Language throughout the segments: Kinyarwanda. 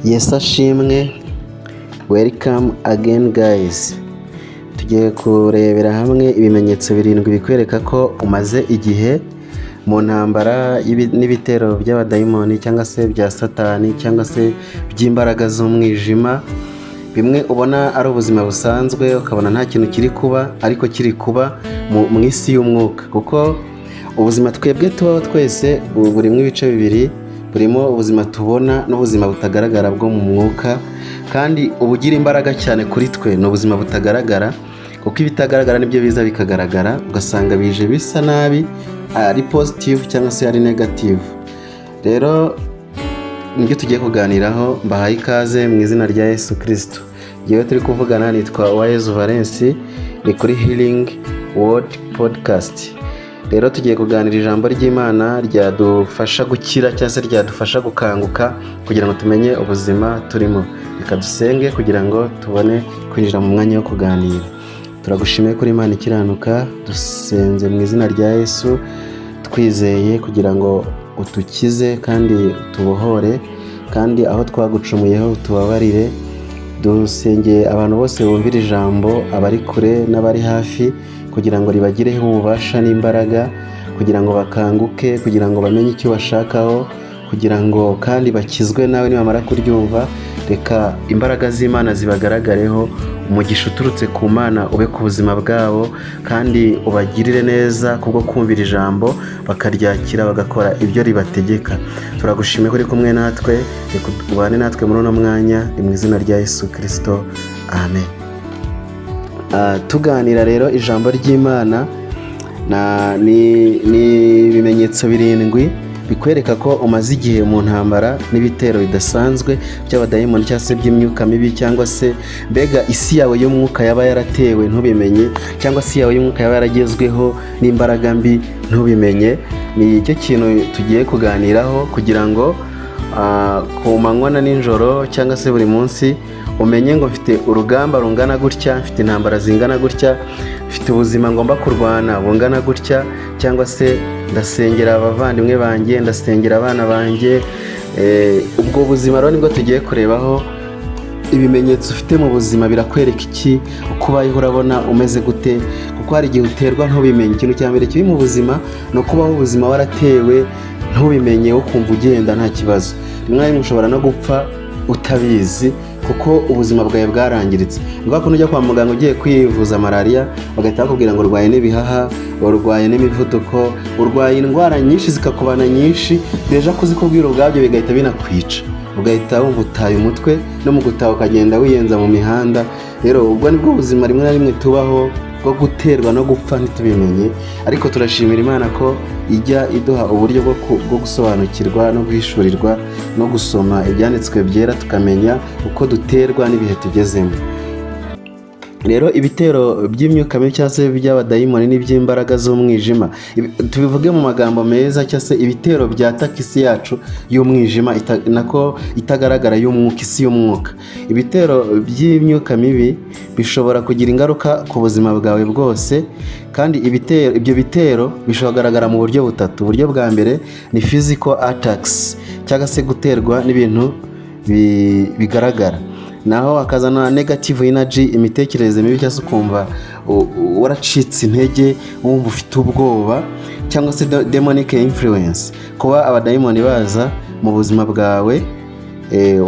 Yesu ashimwe, welcome again guys. Tugiye kurebera hamwe ibimenyetso birindwi bikwereka ko umaze igihe mu ntambara n'ibitero by'abadayimoni cyangwa se bya Satani cyangwa se by'imbaraga z'umwijima. Bimwe ubona ari ubuzima busanzwe, ukabona nta kintu kiri kuba, ariko kiri kuba mu isi y'umwuka, kuko ubuzima twebwe tubaho twese burimo ibice bibiri: burimo ubuzima tubona n'ubuzima butagaragara bwo mu mwuka. Kandi ubugira imbaraga cyane kuri twe ni ubuzima butagaragara, kuko ibitagaragara nibyo biza bikagaragara, ugasanga bije bisa nabi, ari positive cyangwa se ari negative. Rero nibyo tugiye kuganiraho. Mbahaye ikaze mu izina rya Yesu Kirisito. Ngewe turi kuvugana nitwa Uwayezu Valens, ni kuri Healing Word Podcast. Rero tugiye kuganira ijambo ry'Imana ryadufasha gukira cyangwa se ryadufasha gukanguka kugira ngo tumenye ubuzima turimo. Reka dusenge kugira ngo tubone kwinjira mu mwanya wo kuganira. Turagushimiye kuri Imana ikiranuka. Dusenze mu izina rya Yesu, twizeye kugira ngo utukize kandi utubohore, kandi aho twagucumuyeho utubabarire. Dusengeye abantu bose bumvira ijambo, abari kure n'abari hafi, kugira ngo ribagireho ububasha n'imbaraga, kugira ngo bakanguke, kugira ngo bamenye icyo bashakaho, kugira ngo kandi bakizwe nawe. Nibamara kuryumva, reka imbaraga z'Imana zibagaragareho, umugisha uturutse ku Mana ube ku buzima bwabo, kandi ubagirire neza kubwo kumvira ijambo, bakaryakira, bagakora ibyo ribategeka. Turagushimiye ko uri kumwe natwe. Reka ubane natwe muri uno mwanya. Ni mu izina rya Yesu Kirisito, amen. Tuganira rero ijambo ry'Imana ni ibimenyetso birindwi bikwereka ko umaze igihe mu ntambara n'ibitero bidasanzwe by'abadayimoni cyangwa se by'imyuka mibi, cyangwa se mbega isi yawe y'umwuka yaba yaratewe ntubimenye, cyangwa se yawe y'umwuka yaba yaragezweho n'imbaraga mbi ntubimenye. Ni cyo kintu tugiye kuganiraho kugira ngo ku manywa na nijoro cyangwa se buri munsi umenye ngo mfite urugamba rungana gutya, mfite intambara zingana gutya, mfite ubuzima ngomba kurwana bungana gutya, cyangwa se ndasengera abavandimwe banjye, ndasengera abana banjye. Ubwo buzima rero nibwo tugiye kurebaho. Ibimenyetso ufite mu buzima birakwereka iki? Uko ubayeho urabona umeze gute? Kuko hari igihe uterwa ntubimenye. Ikintu cya mbere kibi mu buzima ni ukubaho ubuzima waratewe ntubimenye, ukumva ugenda nta kibazo. Rimwe na rimwe ushobora no gupfa utabizi, kuko ubuzima bwawe bwarangiritse. Ni kwa kundi ujya kwa muganga ugiye kwivuza malariya, bagahita bakubwira ngo urwaye n'ibihaha, urwaye n'imivuduko, urwaye indwara nyinshi, zikakubana nyinshi. Déjà kuzikubwira ubwabyo bigahita binakwica, ugahita wumva utaye umutwe, no mu gutaha ukagenda wiyenza mu mihanda. Rero ubwo nibwo buzima rimwe na rimwe tubaho bwo guterwa no gupfa ntitubimenye. Ariko turashimira Imana ko ijya iduha uburyo bwo gusobanukirwa no guhishurirwa no gusoma ibyanditswe byera, tukamenya uko duterwa n'ibihe tugezemo. Rero ibitero by'imyuka mibi cyangwa se by'abadayimoni n'iby'imbaraga z'umwijima, tubivuge mu magambo meza, cyangwa se ibitero byataka isi yacu y'umwijima, nako itagaragara y'umwuka, isi y'umwuka. Ibitero by'imyuka mibi bishobora kugira ingaruka ku buzima bwawe bwose, kandi ibyo bitero bishobora kugaragara mu buryo butatu. Uburyo bwa mbere ni physical attacks, cyangwa se guterwa n'ibintu bigaragara. Naho hakazana negative energy, imitekerereze mibi, cyangwa se ukumva waracitse intege, wumva ufite ubwoba, cyangwa se demonic influence, kuba abadayimoni baza mu buzima bwawe,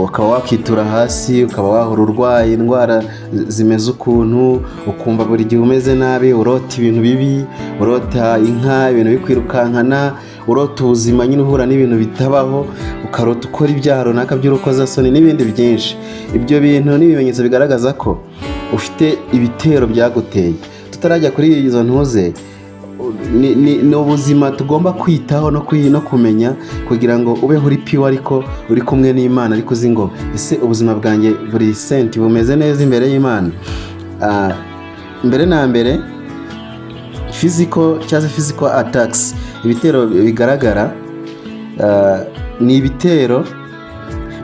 ukaba wakitura hasi, ukaba wahora urwaye indwara zimeze ukuntu, ukumva buri gihe umeze nabi, urota ibintu bibi, urota inka, ibintu bikwirukankana, urota ubuzima nyine uhura n'ibintu bitabaho, ukarota ukora ibyaha runaka by'urukozasoni n'ibindi byinshi. Ibyo bintu ni ibimenyetso bigaragaza ko ufite ibitero byaguteye. Tutarajya kuri izo ntuze, ni ubuzima tugomba kwitaho no kumenya kugira ngo ubeho uri pure, ariko uri kumwe n'Imana, ariko uzi ngo ese ubuzima bwanjye buri saint, bumeze neza imbere y'Imana? Mbere na mbere, physical cyangwa se physical attacks, ibitero bigaragara, ni ibitero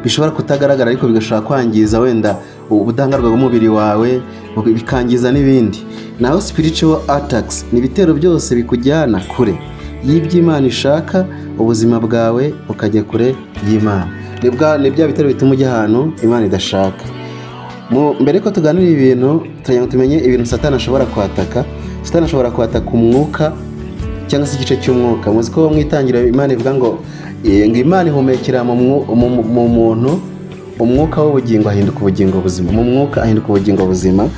bishobora kutagaragara ariko bigashobora kwangiza wenda ubudahangarwa bw'umubiri wawe, bikangiza n'ibindi. Naho spiritual attacks ni ibitero byose bikujyana kure y'ibyo Imana ishaka, ubuzima bwawe bukajya kure y'Imana. Ni bya bitero bituma ujya ahantu Imana idashaka. Mbere ko tuganira ibintu, turagira ngo tumenye ibintu Satani ashobora kwataka. Satani ashobora kwataka umwuka cyangwa se igice cy'umwuka. Muzi ko mu itangiriro Imana ivuga ngo Imana ihumekera mu muntu umwuka w'ubugingo, ahinduka ubugingo buzima. Mu mwuka ahinduka ubugingo buzima.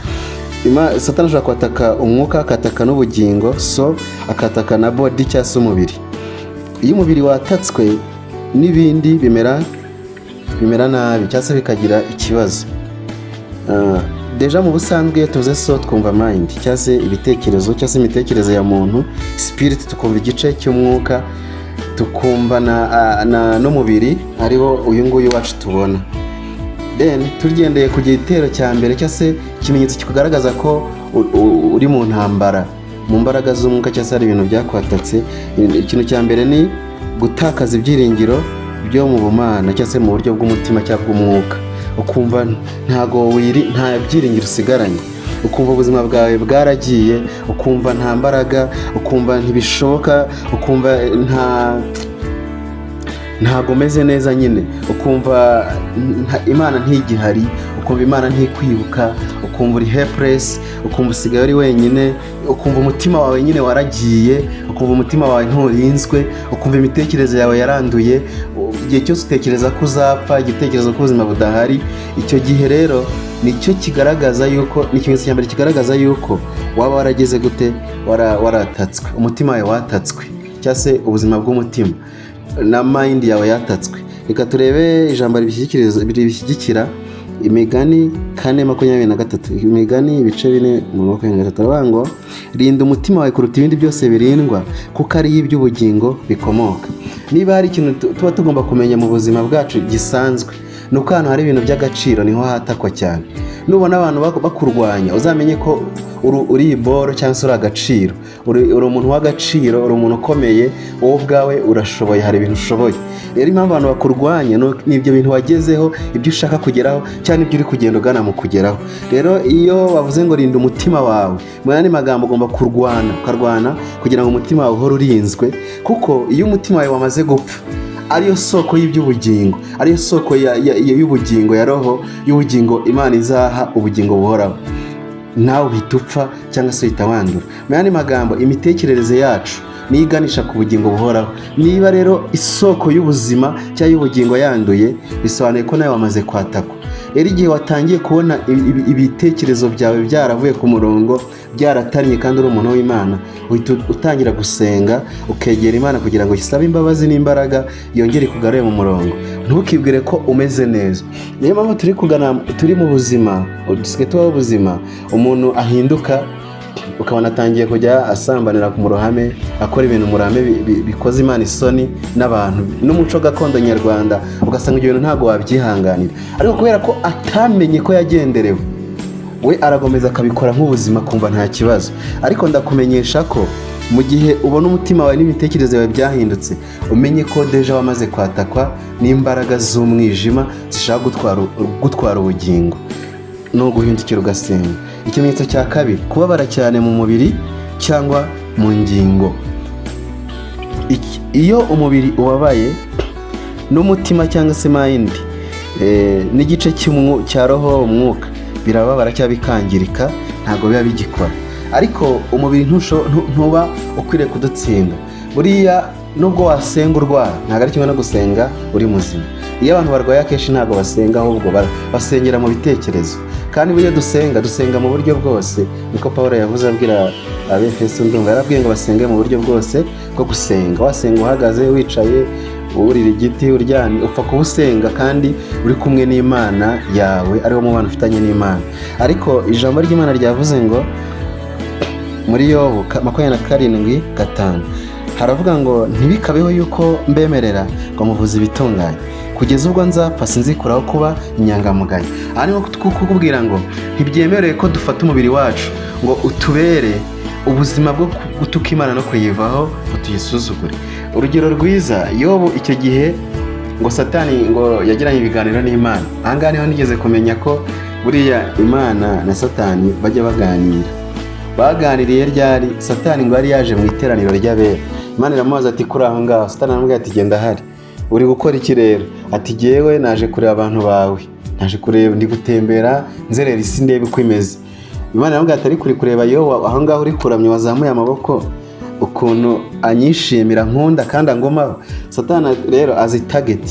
Satani ashobora kwataka umwuka, akataka n'ubugingo, so akataka na body cyangwa se umubiri. Iyo umubiri watatswe, n'ibindi bimera nabi cyangwa se bikagira ikibazo. Déjà mu busanzwe iyo tuvuze soul, twumva mind cyangwa se ibitekerezo cyangwa se imitekerereze ya muntu, spirit tukumva igice cy'umwuka, tukumva na n'umubiri ariwo uyu nguyu wacu tubona. Then tugendeye ku gitero cya mbere cyangwa se ikimenyetso kikugaragaza ko uri mu ntambara mu mbaraga z'umwuka cyangwa se hari ibintu byakwatatse, ikintu cya mbere ni gutakaza ibyiringiro byo mu bumana cyangwa se mu buryo bw'umutima cyangwa bw'umwuka. Ukumva ntago wiri, nta byiringiro usigaranye, ukumva ubuzima bwawe bwaragiye, ukumva nta mbaraga, ukumva ntibishoboka, ukumva ntago umeze neza nyine, ukumva Imana ntigihari, ukumva Imana ntikwibuka, ukumva uri helpless, ukumva usigaye uri wenyine, ukumva umutima wawe nyine waragiye, ukumva umutima wawe nturinzwe, ukumva imitekerereze yawe yaranduye. Igihe cyose utekereza ko uzapfa, igitekerezo ko ubuzima budahari. Icyo gihe rero nicyo kigaragaza yuko, ni ikimenyetso cya mbere kigaragaza yuko waba warageze gute, waratatswe, umutima wawe watatswe cyangwa se ubuzima bw'umutima na mind yawe yatatswe. Reka turebe ijambo ribishyigikira, Imigani 4:23. Imigani ibice 4 mu 23, aravuga ngo: "Rinda umutima wawe kuruta ibindi byose birindwa, kuko ariyo iby'ubugingo bikomoka." Niba hari ikintu tuba tugomba kumenya mu buzima bwacu gisanzwe, ni uko ahantu hari ibintu by'agaciro niho hatakwa cyane. Nubona abantu bakurwanya, uzamenye ko uri iboro cyangwa se uri agaciro, uri umuntu w'agaciro, uri umuntu ukomeye, wowe ubwawe urashoboye, hari ibintu ushoboye. Rero impamvu abantu bakurwanya ni ibyo bintu wagezeho, ibyo ushaka kugeraho cyangwa ibyo uri kugenda ugana mu kugeraho. Rero iyo bavuze ngo "rinda umutima wawe", mu yandi magambo ugomba kurwana, ukarwana kugira ngo umutima wawe uhore urinzwe, kuko iyo umutima wawe wamaze gupfa, ariyo soko y'iby'ubugingo, ariyo soko y'ubugingo, ya roho y'ubugingo Imana izaha ubugingo buhoraho, nawe uhita upfa cyangwa se uhita wandura. Mu yandi magambo, imitekerereze yacu niyo iganisha ku bugingo buhoraho. Niba rero isoko y'ubuzima cyangwa y'ubugingo yanduye, bisobanuye ko nawe wamaze kwatakwa. Rero igihe watangiye kubona ibitekerezo byawe byaravuye ku murongo, byaratannye, kandi uri umuntu w'Imana, uhita utangira gusenga, ukegera Imana kugira ngo isabe imbabazi n'imbaraga, yongere ikugarure mu murongo. Ntukibwire ko umeze neza. Niyo mpamvu turi kugana, turi mu buzima, dusigaye tubaho ubuzima umuntu ahinduka, ukabona atangiye kujya asambanira mu ruhame, akora ibintu mu ruhame bikoze Imana isoni n'abantu n'umuco gakondo nyarwanda, ugasanga ibyo bintu ntabwo wabyihanganira. Ariko kubera ko atamenye ko yagenderewe, we arakomeza akabikora nk'ubuzima, akumva nta kibazo. Ariko ndakumenyesha ko mu gihe ubona umutima wawe n'imitekerereze yawe byahindutse, umenye ko déjà wamaze kwatakwa n'imbaraga z'umwijima zishaka gutwara ubugingo. Ni uguhindukira ugasenga. Ikimenyetso cya kabiri, kubabara cyane mu mubiri cyangwa mu ngingo. Iyo umubiri ubabaye, n'umutima cyangwa se mind n'igice cya roho, umwuka, birababara cyangwa bikangirika, ntabwo biba bigikora. Ariko umubiri ntuba ukwiriye kudutsinda. Buriya nubwo wasenga urwara, ntabwo ari kimwe no gusenga uri muzima. Iyo abantu barwaye, akenshi ntabwo basenga, ahubwo basengera mu bitekerezo. Kandi buriya dusenga, dusenga mu buryo bwose. Niko Paul yavuze abwira Abefeso, ndumva yarabwiye ngo basenge mu buryo bwose bwo gusenga. Wasenga uhagaze, wicaye, wurira igiti, uryamye, upfa kuba usenga kandi uri kumwe n'Imana yawe, ariwo mubano ufitanye n'Imana. Ariko ijambo ry'Imana ryavuze ngo muri Yobu 27:5, haravuga ngo: "Ntibikabeho yuko mbemerera ngo muvuze ibitunganye. Kugeza ubwo nzapfa, sinzikuraho kuba inyangamugayo." Aha ni nko kukubwira ngo ntibyemerewe ko dufata umubiri wacu ngo utubere ubuzima bwo gutuka Imana no kuyivaho ngo tuyisuzugure. Urugero rwiza, Yobu. Icyo gihe ngo Satani ngo yagiranye ibiganiro n'Imana. Aha ngaha niho nigeze kumenya ko buriya Imana na Satani bajya baganira. Baganiriye ryari? Satani ngo yari yaje mu iteraniro ry'abera. Imana iramubaza ati: "Kuri aho ngaho?" Satani aramubwira ati: "Genda ahari." Uri gukora iki rero? Ati: "Jyewe naje kureba abantu bawe, naje kureba, ndi gutembera nzerera isi ndebe uko imeze." Imana iramubwira ati: "Ariko uri kureba Yobu aho ngaho uri kuramya, wazamuye amaboko, ukuntu anyishimira, nkunda kandi angumaho?" Satana rero azi target,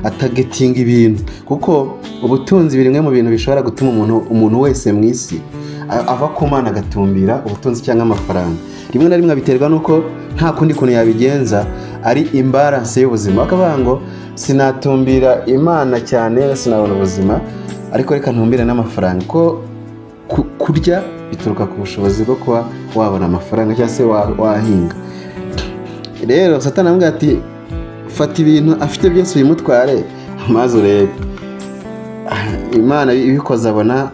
atargetinga ibintu, kuko ubutunzi biri bimwe mu bintu bishobora gutuma umuntu wese mu isi ava ku Mana agatumbira ubutunzi cyangwa amafaranga. Rimwe na rimwe biterwa n'uko nta kundi kuntu yabigenza, ari imbalance y'ubuzima, bakavuga ngo sinatumbira Imana cyane sinabona ubuzima, ariko reka ntumbire n'amafaranga, ko kurya bituruka ku bushobozi bwo kuba wabona amafaranga cyangwa se wahinga. Rero Satani aramubwira ati: "Fata ibintu afite byose ubimutware maze urebe." Imana ibikoze abona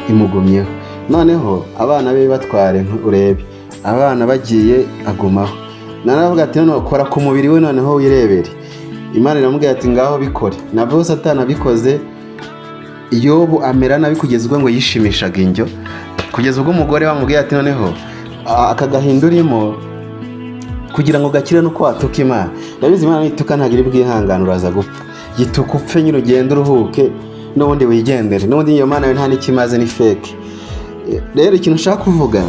imugumyeho. Noneho abana be batware urebe. Abana bagiye, agumaho. Naravuga ati: "Noneho kora ku mubiri we, noneho wirebere." Imana iramubwira ati: "Ngaho bikore." Nabwo Satani abikoze, Yobu amera nabi kugeza ubwo ngo yishimishaga indyo, kugeza ubwo umugore wamubwiye ati: "Noneho aka gahinda urimo, kugira ngo gakire nuko watuka Imana. Ndabizi Imana nituka ntabwo iri bwihangane, uraza gupfa. Gituka upfe nyine, ugende uruhuke, n'ubundi wigendere, n'ubundi iyo Mana yo nta n'ikimaze, ni fake." Rero ikintu nshaka kuvuga,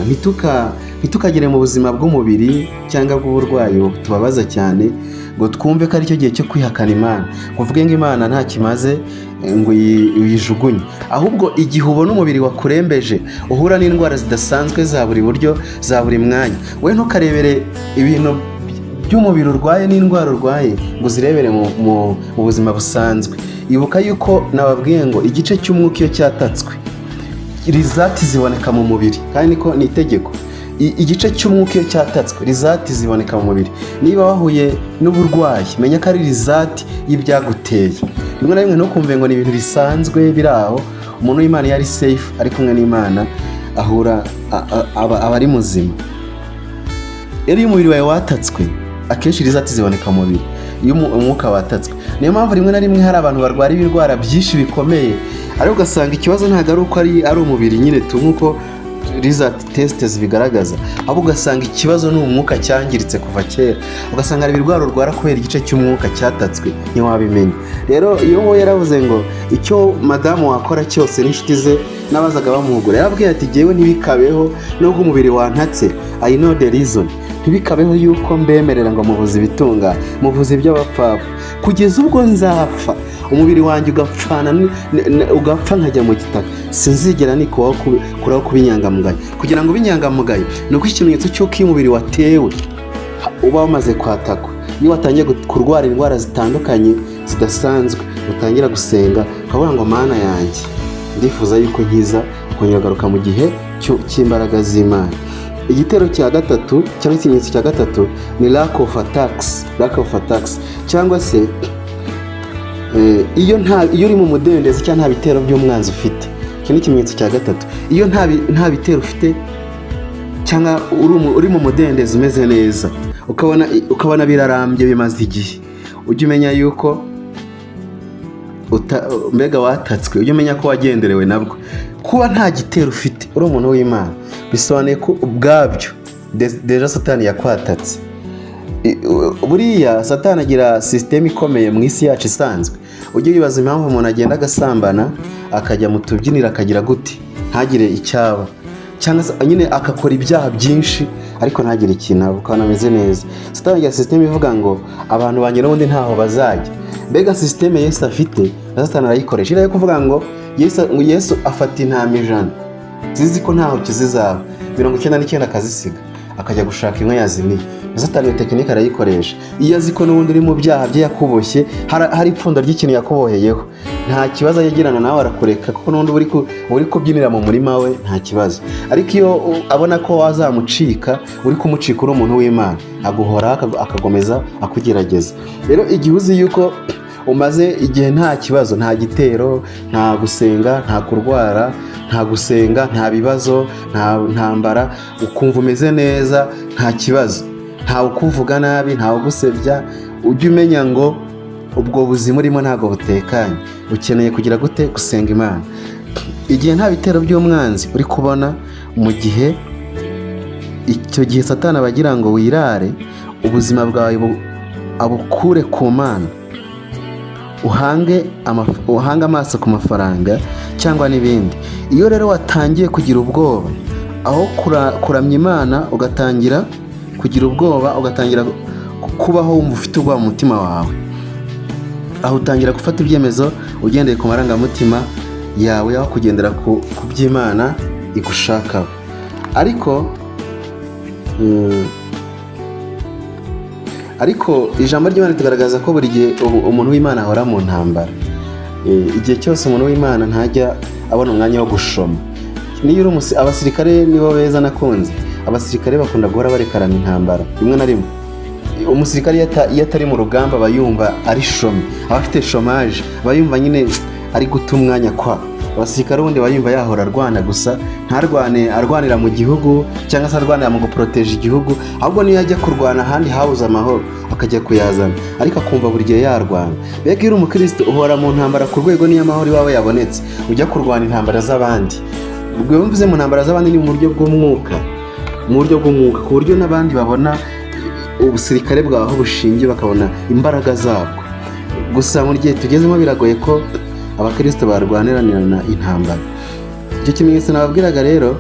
ntitukagere mu buzima bw'umubiri cyangwa bw'uburwayi tubabaza cyane ngo twumve ko aricyo gihe cyo kwihakana Imana, ngo uvuge ngo Imana nta kimaze, ngo uyijugunye. Ahubwo igihe ubona umubiri wakurembeje, uhura n'indwara zidasanzwe za buri buryo, za buri mwanya, we ntukarebere ibintu by'umubiri urwaye n'indwara urwaye ngo uzirebere mu buzima busanzwe. Ibuka yuko nababwiye ngo igice cy'umwuka iyo cyatatswe, result ziboneka mu mubiri, kandi niko ni itegeko. Igice cy'umwuka iyo cyatatswe, result ziboneka mu mubiri. Niba wahuye n'uburwayi, menya ko ari result y'ibyaguteye. Rimwe na rimwe ntukumve ngo ni ibintu bisanzwe biri aho. Umuntu w'Imana iyo ari safe, ari kumwe n'Imana, ahura aba ari muzima. Rero iyo umubiri wawe watatswe, akenshi result ziboneka mu mubiri iyo umwuka watatswe. Niyo mpamvu rimwe na rimwe hari abantu barwara ibirwara byinshi bikomeye, ariko ugasanga ikibazo ntabwo ari uko ari umubiri nyine tu, nk'uko result test zibigaragaza, ahubwo ugasanga ikibazo ni umwuka cyangiritse kuva kera. Ugasanga hari ibirwara urwara kubera igice cy'umwuka cyatatswe, ntiwabimenya. Rero iyo nguwo yaravuze ngo icyo madamu wakora cyose n'inshuti ze n'abazaga bamuhugura, yarabwiye ati: "Jyewe ntibikabeho, nubwo umubiri wantatse, I know the reason, ntibikabeho yuko mbemerera ngo muvuze ibitunga, muvuze iby'abapfapfa, kugeza ubwo nzapfa, umubiri wanjye ugapfana ugapfa nkajya mu gitaka, sinzigera nikubaho kuraho kuba inyangamugayo." Kugira ngo ube inyangamugayo ni uko ikimenyetso cy'uko iyo umubiri watewe, uba wamaze kwatakwa, iyo watangiye kurwara indwara zitandukanye zidasanzwe, utangira gusenga ukavuga ngo: "Mana yanjye, ndifuza yuko nkiza," ukongera ugaruka mu gihe cy'imbaraga z'Imana. Igitero cya gatatu cyangwa ikimenyetso cya gatatu ni lack of attacks. Lack of attacks, cyangwa se iyo uri mu mudendezo cyangwa nta bitero by'umwanzi ufite. Iki ni ikimenyetso cya gatatu. Iyo nta bitero ufite cyangwa uri mu mudendezo, umeze neza, ukabona birarambye, bimaze igihe, ujye umenya yuko mbega watatswe, ujye umenya ko wagenderewe nabwo. Kuba nta gitero ufite uri umuntu w'Imana bisobanuye ko ubwabyo déjà Satani yakwatatse. Buriya Satani agira système ikomeye mu isi yacu isanzwe. Ujye wibaza impamvu umuntu agenda agasambana, akajya mu tubyiniro, akagira gute, ntagire icyaba, cyangwa se nyine agakora ibyaha byinshi ariko ntagire ikintu aba, ukabona ameze neza. Satani agira système ivuga ngo abantu banjye n'ubundi ntaho bazajya. Mbega système Yesu afite na Satani arayikoresha, iriya yo kuvuga ngo Yesu afata intama 100 zizi ko ntaho kizizaba, 99 akazisiga, akajya gushaka imwe yazimiye. Na Satani iyo technique arayikoresha. Iyo azi ko n'ubundi uri mu byaha bye, yakuboshye, hari ipfundo ry'ikintu yakuboheyeho, nta kibazo yagirana nawe, arakureka, kuko n'ubundi uri kubyinira mu murima we, nta kibazo. Ariko iyo abona ko wazamucika, uri kumucika uri umuntu w'Imana, aguhoraho, akagomeza akugerageza. Rero igihe uzi yuko umaze igihe nta kibazo, nta gitero, nta gusenga, nta kurwara, nta gusenga, nta bibazo, nta ntambara, ukumva umeze neza, nta kibazo, ntawe ukuvuga nabi, ntawe ugusebya, ujye umenya ngo ubwo buzima urimo ntabwo butekanye, ukeneye kugira gute? Gusenga Imana. Igihe nta bitero by'umwanzi uri kubona, mu gihe icyo gihe Satani aba agira ngo wirare, ubuzima bwawe abukure ku Mana. uhange amaso ku mafaranga cyangwa n'ibindi. Iyo rero watangiye kugira ubwoba, aho kuramya Imana ugatangira kugira ubwoba, ugatangira kubaho wumva ufite ubwoba mu mutima wawe, aho utangira gufata ibyemezo ugendeye ku marangamutima yawe aho kugendera ku by'Imana igushakaho. Ariko ijambo ry'Imana ritugaragaza ko buri gihe umuntu w'Imana ahora mu ntambara. Igihe cyose umuntu w'Imana ntajya abona umwanya wo gushoma. Niyo uri abasirikare nibo beza nakunze. Abasirikare bakunda guhora barekarana intambara. Rimwe na rimwe umusirikare iyo atari mu rugamba aba yumva ari chômé, aba afite chômage, aba yumva nyine ari guta umwanya. Kwa abasirikare ubundi aba yumva yahora arwana gusa, ntarwane arwanira mu gihugu cyangwa se arwanira mu guporoteja igihugu, ahubwo niyo ajya kurwana ahandi habuze amahoro akajya kuyazana, ariko akumva buri gihe yarwana. Mbega iyo uri umukristo uhora mu ntambara ku rwego niyo amahoro iwawe yabonetse ujya kurwana intambara z'abandi. Ubwo iyo mvuze mu ntambara z'abandi ni mu buryo bw'umwuka, mu buryo bw'umwuka, ku buryo n'abandi babona ubusirikare bwawe aho bushingiye, bakabona imbaraga zabwo. Gusa mu gihe tugezemo biragoye ko abakristo barwaniranira intambara. Icyo kimenyetso nababwiraga rero,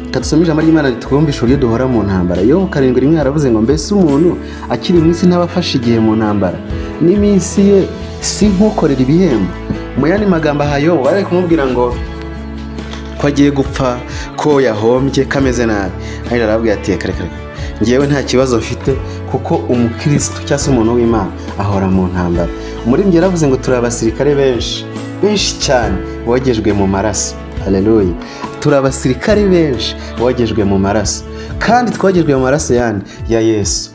reka dusome ijambo ry'Imana ritwumvisha uburyo duhora mu ntambara. Yobu 7:1 haravuze ngo: "Mbese umuntu akiri mu isi ntabafashe igihe mu ntambara? N'iminsi ye si nk'ukorera ibihembo?" Mu yandi magambo, aha Yobu bari kumubwira ngo ko agiye gupfa, ko yahombye, kameze nabi, ariko arababwira ati: "Reka, reka, reka, ngewe nta kibazo mfite," kuko umukristo cyangwa se umuntu w'Imana ahora mu ntambara. Umuririmbyi yaravuze ngo turi abasirikare benshi, benshi cyane bogejwe mu maraso. Haleluya! Turi abasirikare benshi bogejwe mu maraso, kandi twogejwe mu maraso yandi ya Yesu.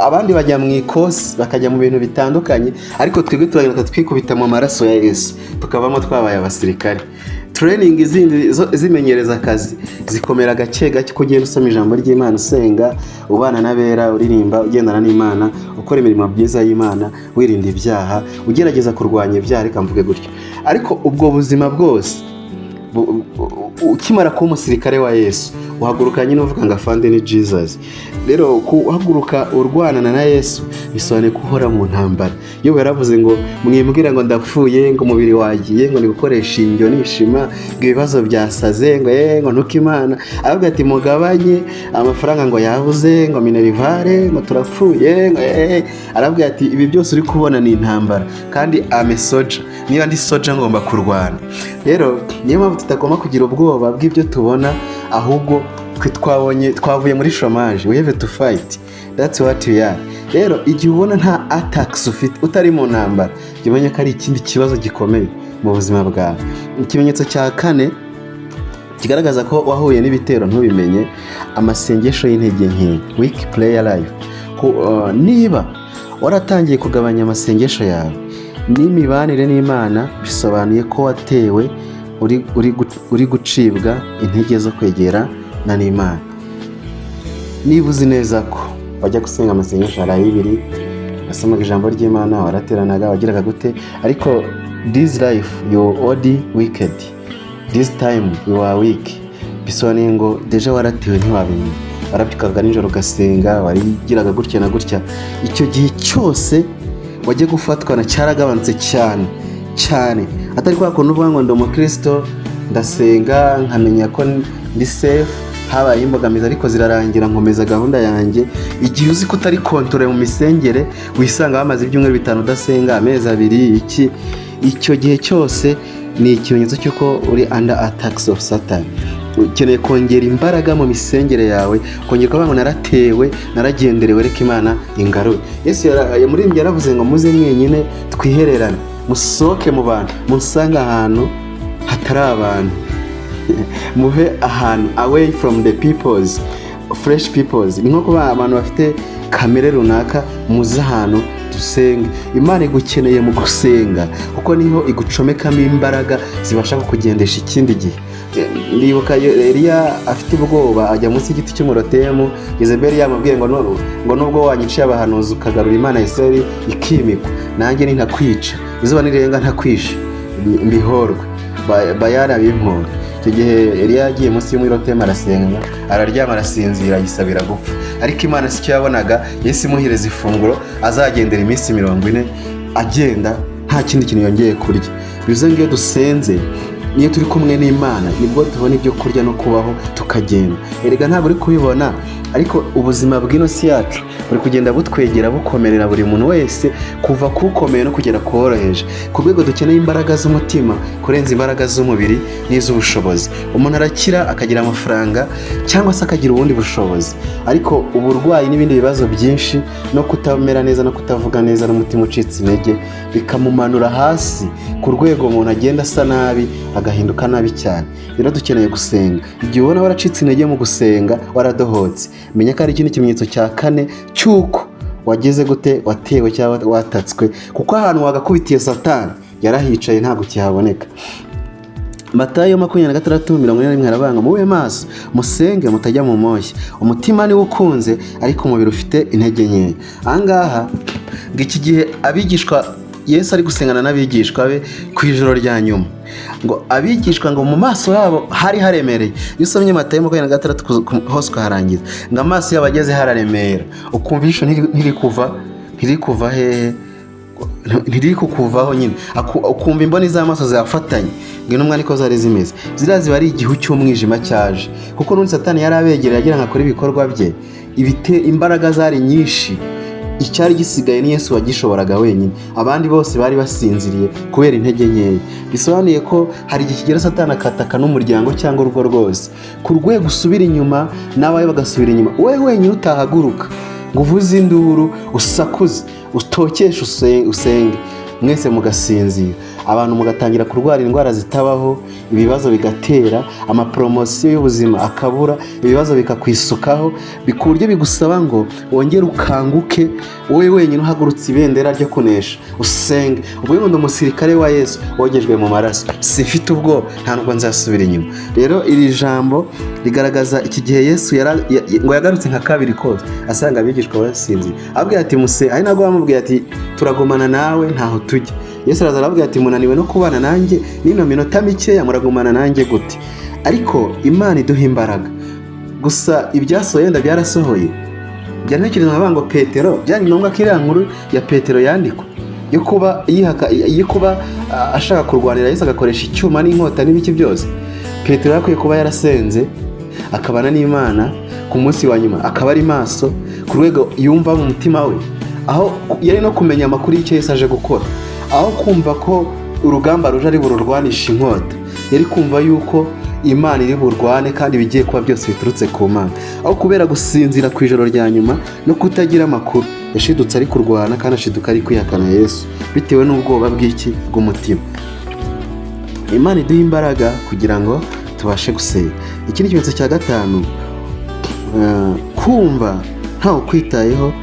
Abandi bajya mu ikosi, bakajya mu bintu bitandukanye, ariko twebwe turagenda twikubita mu maraso ya Yesu, tukavamo twabaye abasirikare. Training zindi zimenyereza akazi zikomera gake gake uko ugenda usoma ijambo ry'Imana, usenga, ubana n'abera, uririmba, ugendana n'Imana, ukora imirimo myiza y'Imana, wirinda ibyaha, ugerageza kurwanya ibyaha, reka mvuge gutyo. Ariko ubwo buzima bwose ukimara kuba umusirikare wa Yesu, uhaguruka nyine uvuga ngo afande ni Jesus. Rero guhaguruka urwanana na Yesu bisobanuye ko uhora mu ntambara. Iyo yaravuze ngo: "Mwimbwira ngo ndapfuye, ngo umubiri wagiye, ngo ni gukoresha indyo nishima, ngo ibibazo byasaze, ngo ngo ntuke Imana." Aravuga ati: "Mugabanye amafaranga, ngo yabuze, ngo minerval, ngo turapfuye, ngo Aravuga ati: "Ibi byose uri kubona ni intambara, kandi I'm a soldier. Niba ndi soldier ngomba kurwana." Rero niyo mpamvu tutagomba kugira ubwoba bw'ibyo tubona, ahubwo twe twabonye twavuye muri chômage, we have to fight, that's what we are. Rero igihe ubona nta attacks ufite, utari mu ntambara, jya umenya ko ari ikindi kibazo gikomeye mu buzima bwawe. Ikimenyetso cya kane kigaragaza ko wahuye n'ibitero ntubimenye: amasengesho y'intege nke, weak prayer life. Niba waratangiye kugabanya amasengesho yawe n'imibanire n'Imana, bisobanuye ko watewe, uri gucibwa intege zo kwegera na n'Imana. Niba uzi neza ko wajya gusenga amasengesho hari ay'ibiri, wasomaga ijambo ry'Imana, warateranaga, wagiraga gute, ariko this life you already wicked, this time you are weak, bisobanuye ngo déjà waratewe ntiwabimenya. Warabyukaga nijoro ugasenga, warigiraga gutya na gutya, icyo gihe cyose wajya gufatwa na cyaragabanutse cyane cyane, atari kwa kuntu uvuga ngo ndi umukristo, ndasenga, nkamenya ko ndi safe, habaye imbogamizi ariko zirarangira, nkomeza gahunda yanjye. Igihe uzi ko utari control mu misengere, wisanga wamaze ibyumweru 5 udasenga, amezi 2, iki, icyo gihe cyose ni ikimenyetso cy'uko uri under attacks of Satan. Ukeneye kongera imbaraga mu misengere yawe, kongera kuvuga ngo naratewe, naragenderewe, reka Imana ingarure. Yesu muri yaravuze ngo: "Muze mwenyine twihererane, musohoke mu bantu, musange ahantu hatari abantu, muve ahantu away from the peoples, fresh peoples." Ni nko kuba abantu bafite kamere runaka, muze ahantu dusenge. Imana igukeneye mu gusenga, kuko niho igucomekamo imbaraga zibasha kukugendesha ikindi gihe. Ndibuka Eliya afite ubwoba ajya munsi y'igiti cy'umurotemu. Yezebeli yamubwiye ngo ngo nubwo wanyiciye abahanuzi, ukagarura Imana ya Isirayeli ikimikwa, nanjye nintakwica, izuba nirenga ntakwishe, mbihorwe, Bayali abimpore. Icyo gihe Eliya yagiye munsi y'umwirotemu arasenga, araryama, arasinzira, yisabira gupfa. Ariko Imana si cyo yabonaga, yahise imuhereza ifunguro azagendera iminsi 40 agenda nta kintu. nta kindi kintu yongeye kurya. Bivuze ngo iyo dusenze, niyo turi kumwe n'Imana, nibwo tubona ibyo kurya no kubaho tukagenda. Erega ntabwo uri kubibona, ariko ubuzima bw'ino si yacu buri kugenda butwegera, bukomerera buri muntu wese, kuva ku ukomeye no kugera ku woroheje, ku rwego dukeneye imbaraga z'umutima kurenza imbaraga z'umubiri n'iz'ubushobozi. Umuntu arakira akagira amafaranga cyangwa se akagira ubundi bushobozi, ariko uburwayi n'ibindi bibazo byinshi no kutamera neza no kutavuga neza n'umutima ucitse intege bikamumanura hasi ku rwego umuntu agenda asa nabi, agahinduka nabi cyane. Rero dukeneye gusenga. Igihe ubona waracitse intege mu gusenga, waradohotse, menya ko ari ikindi kimenyetso cya kane cy'uko wageze gute, watewe cyangwa watatswe, kuko ahantu wagakubitiye Satani yarahicaye, ntabwo kihaboneka. Matayo 26:41 aravuga ngo: "Mube maso, musenge mutajya mu moshya. Umutima niwo ukunze, ariko umubiri ufite intege nkeya." Ahangaha ngo iki gihe abigishwa, Yesu ari gusengana n'abigishwa be ku ijoro rya nyuma, ngo abigishwa ngo mu maso yabo hari haremereye. Iyo usomye Matayo 26 hose ukaharangiza, ngo amaso yabo ageze hararemera, ukumva ijisho ntiri kuva hehe, ntiri kukuvaho nyine. Ukumva imboni z'amaso zafatanye, ngo intumwa niko zari zimeze. Ziriya ziba ari igihu cy'umwijima cyaje, kuko n'ubundi Satani yari abegereye agira ngo akore ibikorwa bye. Ibite imbaraga zari nyinshi, icyari gisigaye ni Yesu wagishoboraga wenyine, abandi bose bari basinziriye kubera intege nkeya. Bisobanuye ko hari igihe kigera Satani akataka n'umuryango cyangwa urugo rwose, ku rwego usubira inyuma n'abawe bagasubira inyuma, wowe wenyine utahaguruka ngo uvuze induru, usakuze, utokeshe, usenge, mwese mugasinzira, abantu mugatangira kurwara indwara zitabaho, ibibazo bigatera, amaporomosiyo y'ubuzima akabura, ibibazo bikakwisukaho, ku buryo bigusaba ngo wongere ukanguke, wowe wenyine uhagurutse ibendera ryo kunesha, usenge, uvuge ngo: "Ndi umusirikare wa Yesu wogejwe mu maraso, simfite ubwoba, nta nubwo nzasubira inyuma." Rero iri jambo rigaragaza iki gihe Yesu ngo yagarutse nka kabiri kose asanga abigishwa basinziriye, ababwira ati: "Muse." Ari nabwo bamubwiye ati: "Turagumana nawe, ntaho tujya." Yesu araza arababwira ati: "Munaniwe no kubana nanjye n'ino minota mikeya? Muragumana nanjye gute?" Ariko Imana iduha imbaraga. Gusa ibyasohoye wenda byarasohoye. Njya ntekereza nkavuga ngo Petero, byari ngombwa ko iriya nkuru ya Petero yandikwa, yo kuba yihaka, yo kuba ashaka kurwanira Yesu agakoresha icyuma n'inkota n'ibiki byose? Petero yakwiye kuba yarasenze, akabana n'Imana ku munsi wa nyuma, akaba ari maso ku rwego yumva mu mutima we, aho yari no kumenya amakuru y'icyo Yesu aje gukora. Aho kumva ko urugamba ruje ari bururwanisha inkota, yari kumva yuko Imana iri burwane kandi ibigiye kuba byose biturutse ku Mana. Aho kubera gusinzira ku ijoro rya nyuma no kutagira amakuru, yashidutse ari kurwana kandi ashiduka ari kwihakana Yesu bitewe n'ubwoba bw'iki? Bw'umutima. Imana iduha imbaraga kugira ngo tubashe gusenga. Ikindi kimenyetso cya gatanu, kumva ntawe ukwitayeho,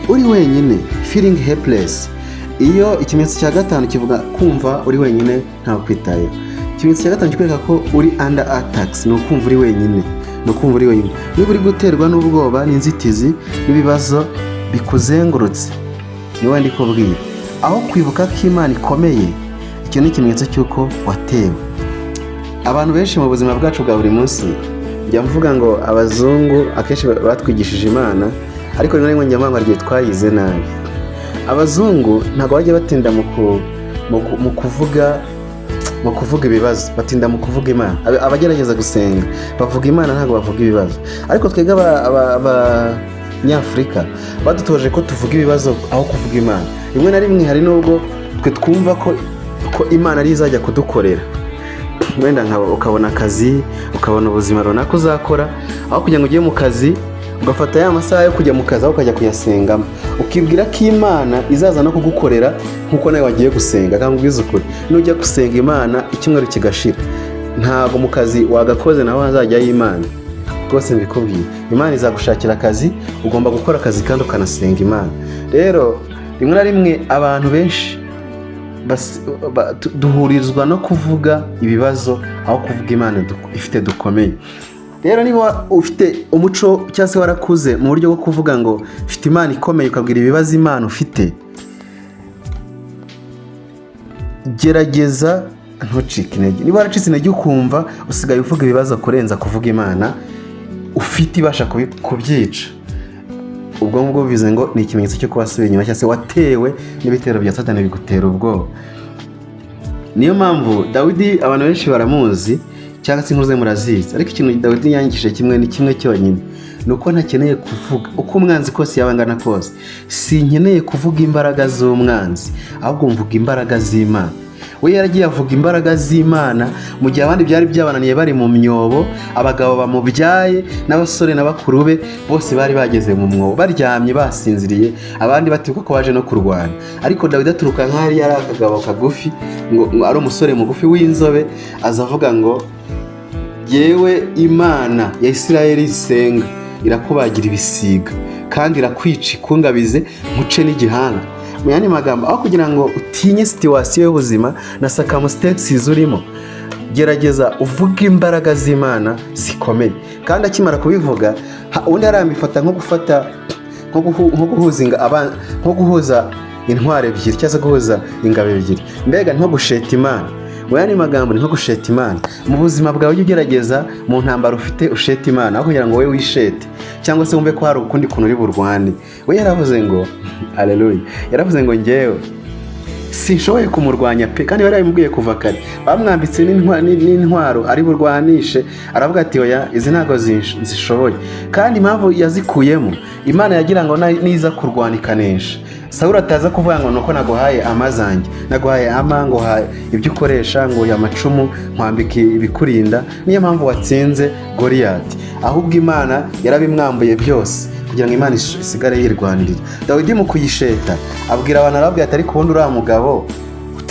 uri wenyine, feeling helpless. Iyo ikimenyetso cya gatanu kivuga kumva uri wenyine, ntawe ukwitayeho. Ikimenyetso cya gatanu kikwereka ko uri under attacks ni ukumva uri wenyine, ni ukumva uri wenyine. Niba uri guterwa n'ubwoba n'inzitizi n'ibibazo bikuzengurutse, ni wowe ndi kubwira, aho kwibuka ko Imana ikomeye, icyo ni ikimenyetso cy'uko watewe. Abantu benshi mu buzima bwacu bwa buri munsi, njya mvuga ngo abazungu akenshi batwigishije Imana, ariko rimwe na rimwe njya mvuga ngo hari igihe twayize nabi. Abazungu ntabwo bajya batinda mu kuvuga ibibazo, batinda mu kuvuga Imana. Abagerageza gusenga bavuga Imana, ntabwo bavuga ibibazo. Ariko twebwe Abanyafurika badutoje ko tuvuga ibibazo aho kuvuga Imana. Rimwe na rimwe hari n'ubwo twe twumva ko Imana ariyo izajya kudukorera, wenda ukabona akazi, ukabona ubuzima runaka uzakora, aho kugira ngo ujye mu kazi ugafata ya masaha yo kujya mu kazi aho ukajya kuyasengamo, ukibwira ko Imana izaza no kugukorera nk'uko nawe wagiye gusenga. Kandi ubwiza ukuri, nujya gusenga Imana icyumweru kigashira, ntabwo mu kazi wagakoze naho hazajyayo Imana. Rwose mbikubwiye, Imana izagushakira akazi. Ugomba gukora akazi kandi ukanasenga Imana. Rero rimwe na rimwe abantu benshi duhurizwa no kuvuga ibibazo aho kuvuga Imana ifite dukomeye. Rero niba ufite umuco cyangwa se warakuze mu buryo bwo kuvuga ngo ufite Imana ikomeye, ukabwira ibibazo Imana ufite, gerageza ntucike intege. Niba waracitse intege ukumva usigaye uvuga ibibazo kurenza kuvuga Imana ufite ibasha kubyica. Ubwo ngubwo bivuze ngo ni ikimenyetso cyo kuba wasubiye inyuma, cyangwa se watewe n'ibitero bya Satani bigutera ubwoba. Niyo mpamvu Dawidi abantu benshi baramuzi, cyangwa se inkuru ze murazizi, ariko ikintu Dawidi yangishije kimwe, ni kimwe cyonyine, ni uko ntakeneye kuvuga uko umwanzi kose yaba angana kose. Sinkeneye kuvuga imbaraga z'umwanzi, ahubwo mvuga imbaraga z'Imana. We yaragiye avuga imbaraga z'Imana mu gihe abandi byari byabananiye, bari mu myobo. Abagabo bamubyaye n'abasore na bakuru be bose bari bageze mu mwobo, baryamye basinziriye, abandi batibuka ko baje no kurwana. Ariko Dawidi aturuka nk'aho yari akagabo kagufi, ngo ari umusore mugufi w'inzobe, aza avuga ngo: "Yewe, Imana ya Isirayeli isenga irakubagira ibisiga kandi irakwica, ikungabize nkuce n'igihanga." Mu yandi magambo, aho kugira ngo utinye situation y'ubuzima na circumstances urimo, gerageza uvuge imbaraga z'Imana zikomeye. Kandi akimara kubivuga, ubundi harambifata nko gufata nko guhuza intwaro ebyiri, cyangwa se guhuza ingabo ebyiri, mbega nko gusheta Imana. Mu yandi magambo, ni nko gusheta Imana. Mu buzima bwawe, ujye ugerageza mu ntambaro ufite usheta Imana, aho kugira ngo wowe wishete cyangwa se wumve ko hari ukundi kuntu uri burwane. We yaravuze ngo aleluya, yaravuze ngo: "Ngewe sinshoboye kumurwanya pe." Kandi bari babimubwiye kuva kare, bamwambitse n'intwaro ari burwanishe, aravuga ati: "Oya, izi ntabwo zishoboye." Kandi impamvu yazikuyemo, Imana yagira ngo niza kurwana ikanesha, Sawuli ataza kuvuga ngo: "Nuko naguhaye amazanjye, naguhaye ama, nguhaye ibyo ukoresha, nguhaye amacumu, nkwambika ibikurinda, niyo mpamvu watsinze Goriyati." Ahubwo Imana yarabimwambuye byose kugira ngo Imana isigare yirwanirira. Dawidi mu kuyisheta abwira abantu, arababwira ati: "Ariko ubundi uriya mugabo,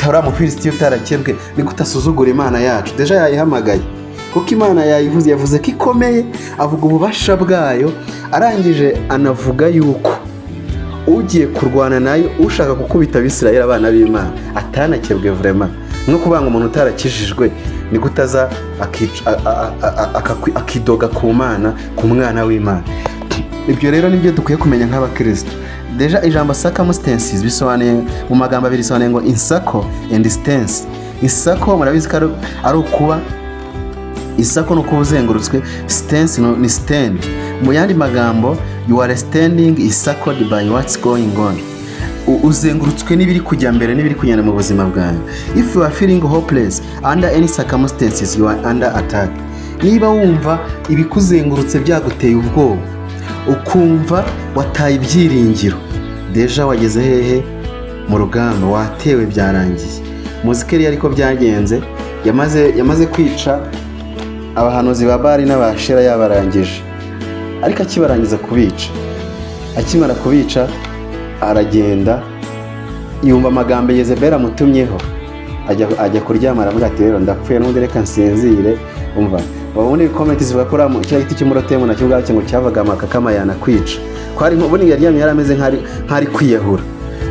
uriya Mufilisitiya utarakebwe, ni gute asuzugura Imana yacu?" Déjà yayihamagaye, kuko Imana yayivuze, yavuze ko ikomeye, avuga ububasha bwayo, arangije anavuga yuko ugiye kurwana nayo, ushaka gukubita Abisirayeli, abana b'Imana, atanakebwe. Vraiment, nko kuvuga ngo umuntu utarakijijwe ni gute aza akidoga ku Mana, ku mwana w'Imana? Ibyo rero nibyo dukwiye kumenya nk'abakristo. Déjà ijambo circumstances bisobanuye mu magambo abiri, bisobanuye ngo encircle and stance. Encircle murabizi ko ari ukuba, encircle ni ukuba uzengurutswe, stance ni stand. Mu yandi magambo, you are standing encircled by what's going on. Uzengurutswe n'ibiri kujya mbere, n'ibiri kugenda mu buzima bwawe. If you are feeling hopeless under any circumstances, you are under attack. Niba wumva ibikuzengurutse byaguteye ubwoba, ukumva wataye ibyiringiro, déjà wageze hehe? Mu rugamba, watewe, byarangiye. Muzi ko ariko byagenze, yamaze kwica abahanuzi ba Bari n'Abashera, yabarangije. Ariko akibarangiza kubica, akimara kubica, aragenda yumva amagambo Yezebeli amutumyeho, ajya kuryama, aravuga ati: "Rero ndapfuye n'ubundi, reka nsinzire." Umva, ubundi comment zivuga ko kiriya giti cy'umurotemu nacyo ubwacyo ngo cyavaga amakakama yanakwica, ko hari ubundi yaryamye yari ameze nk'ari kwiyahura.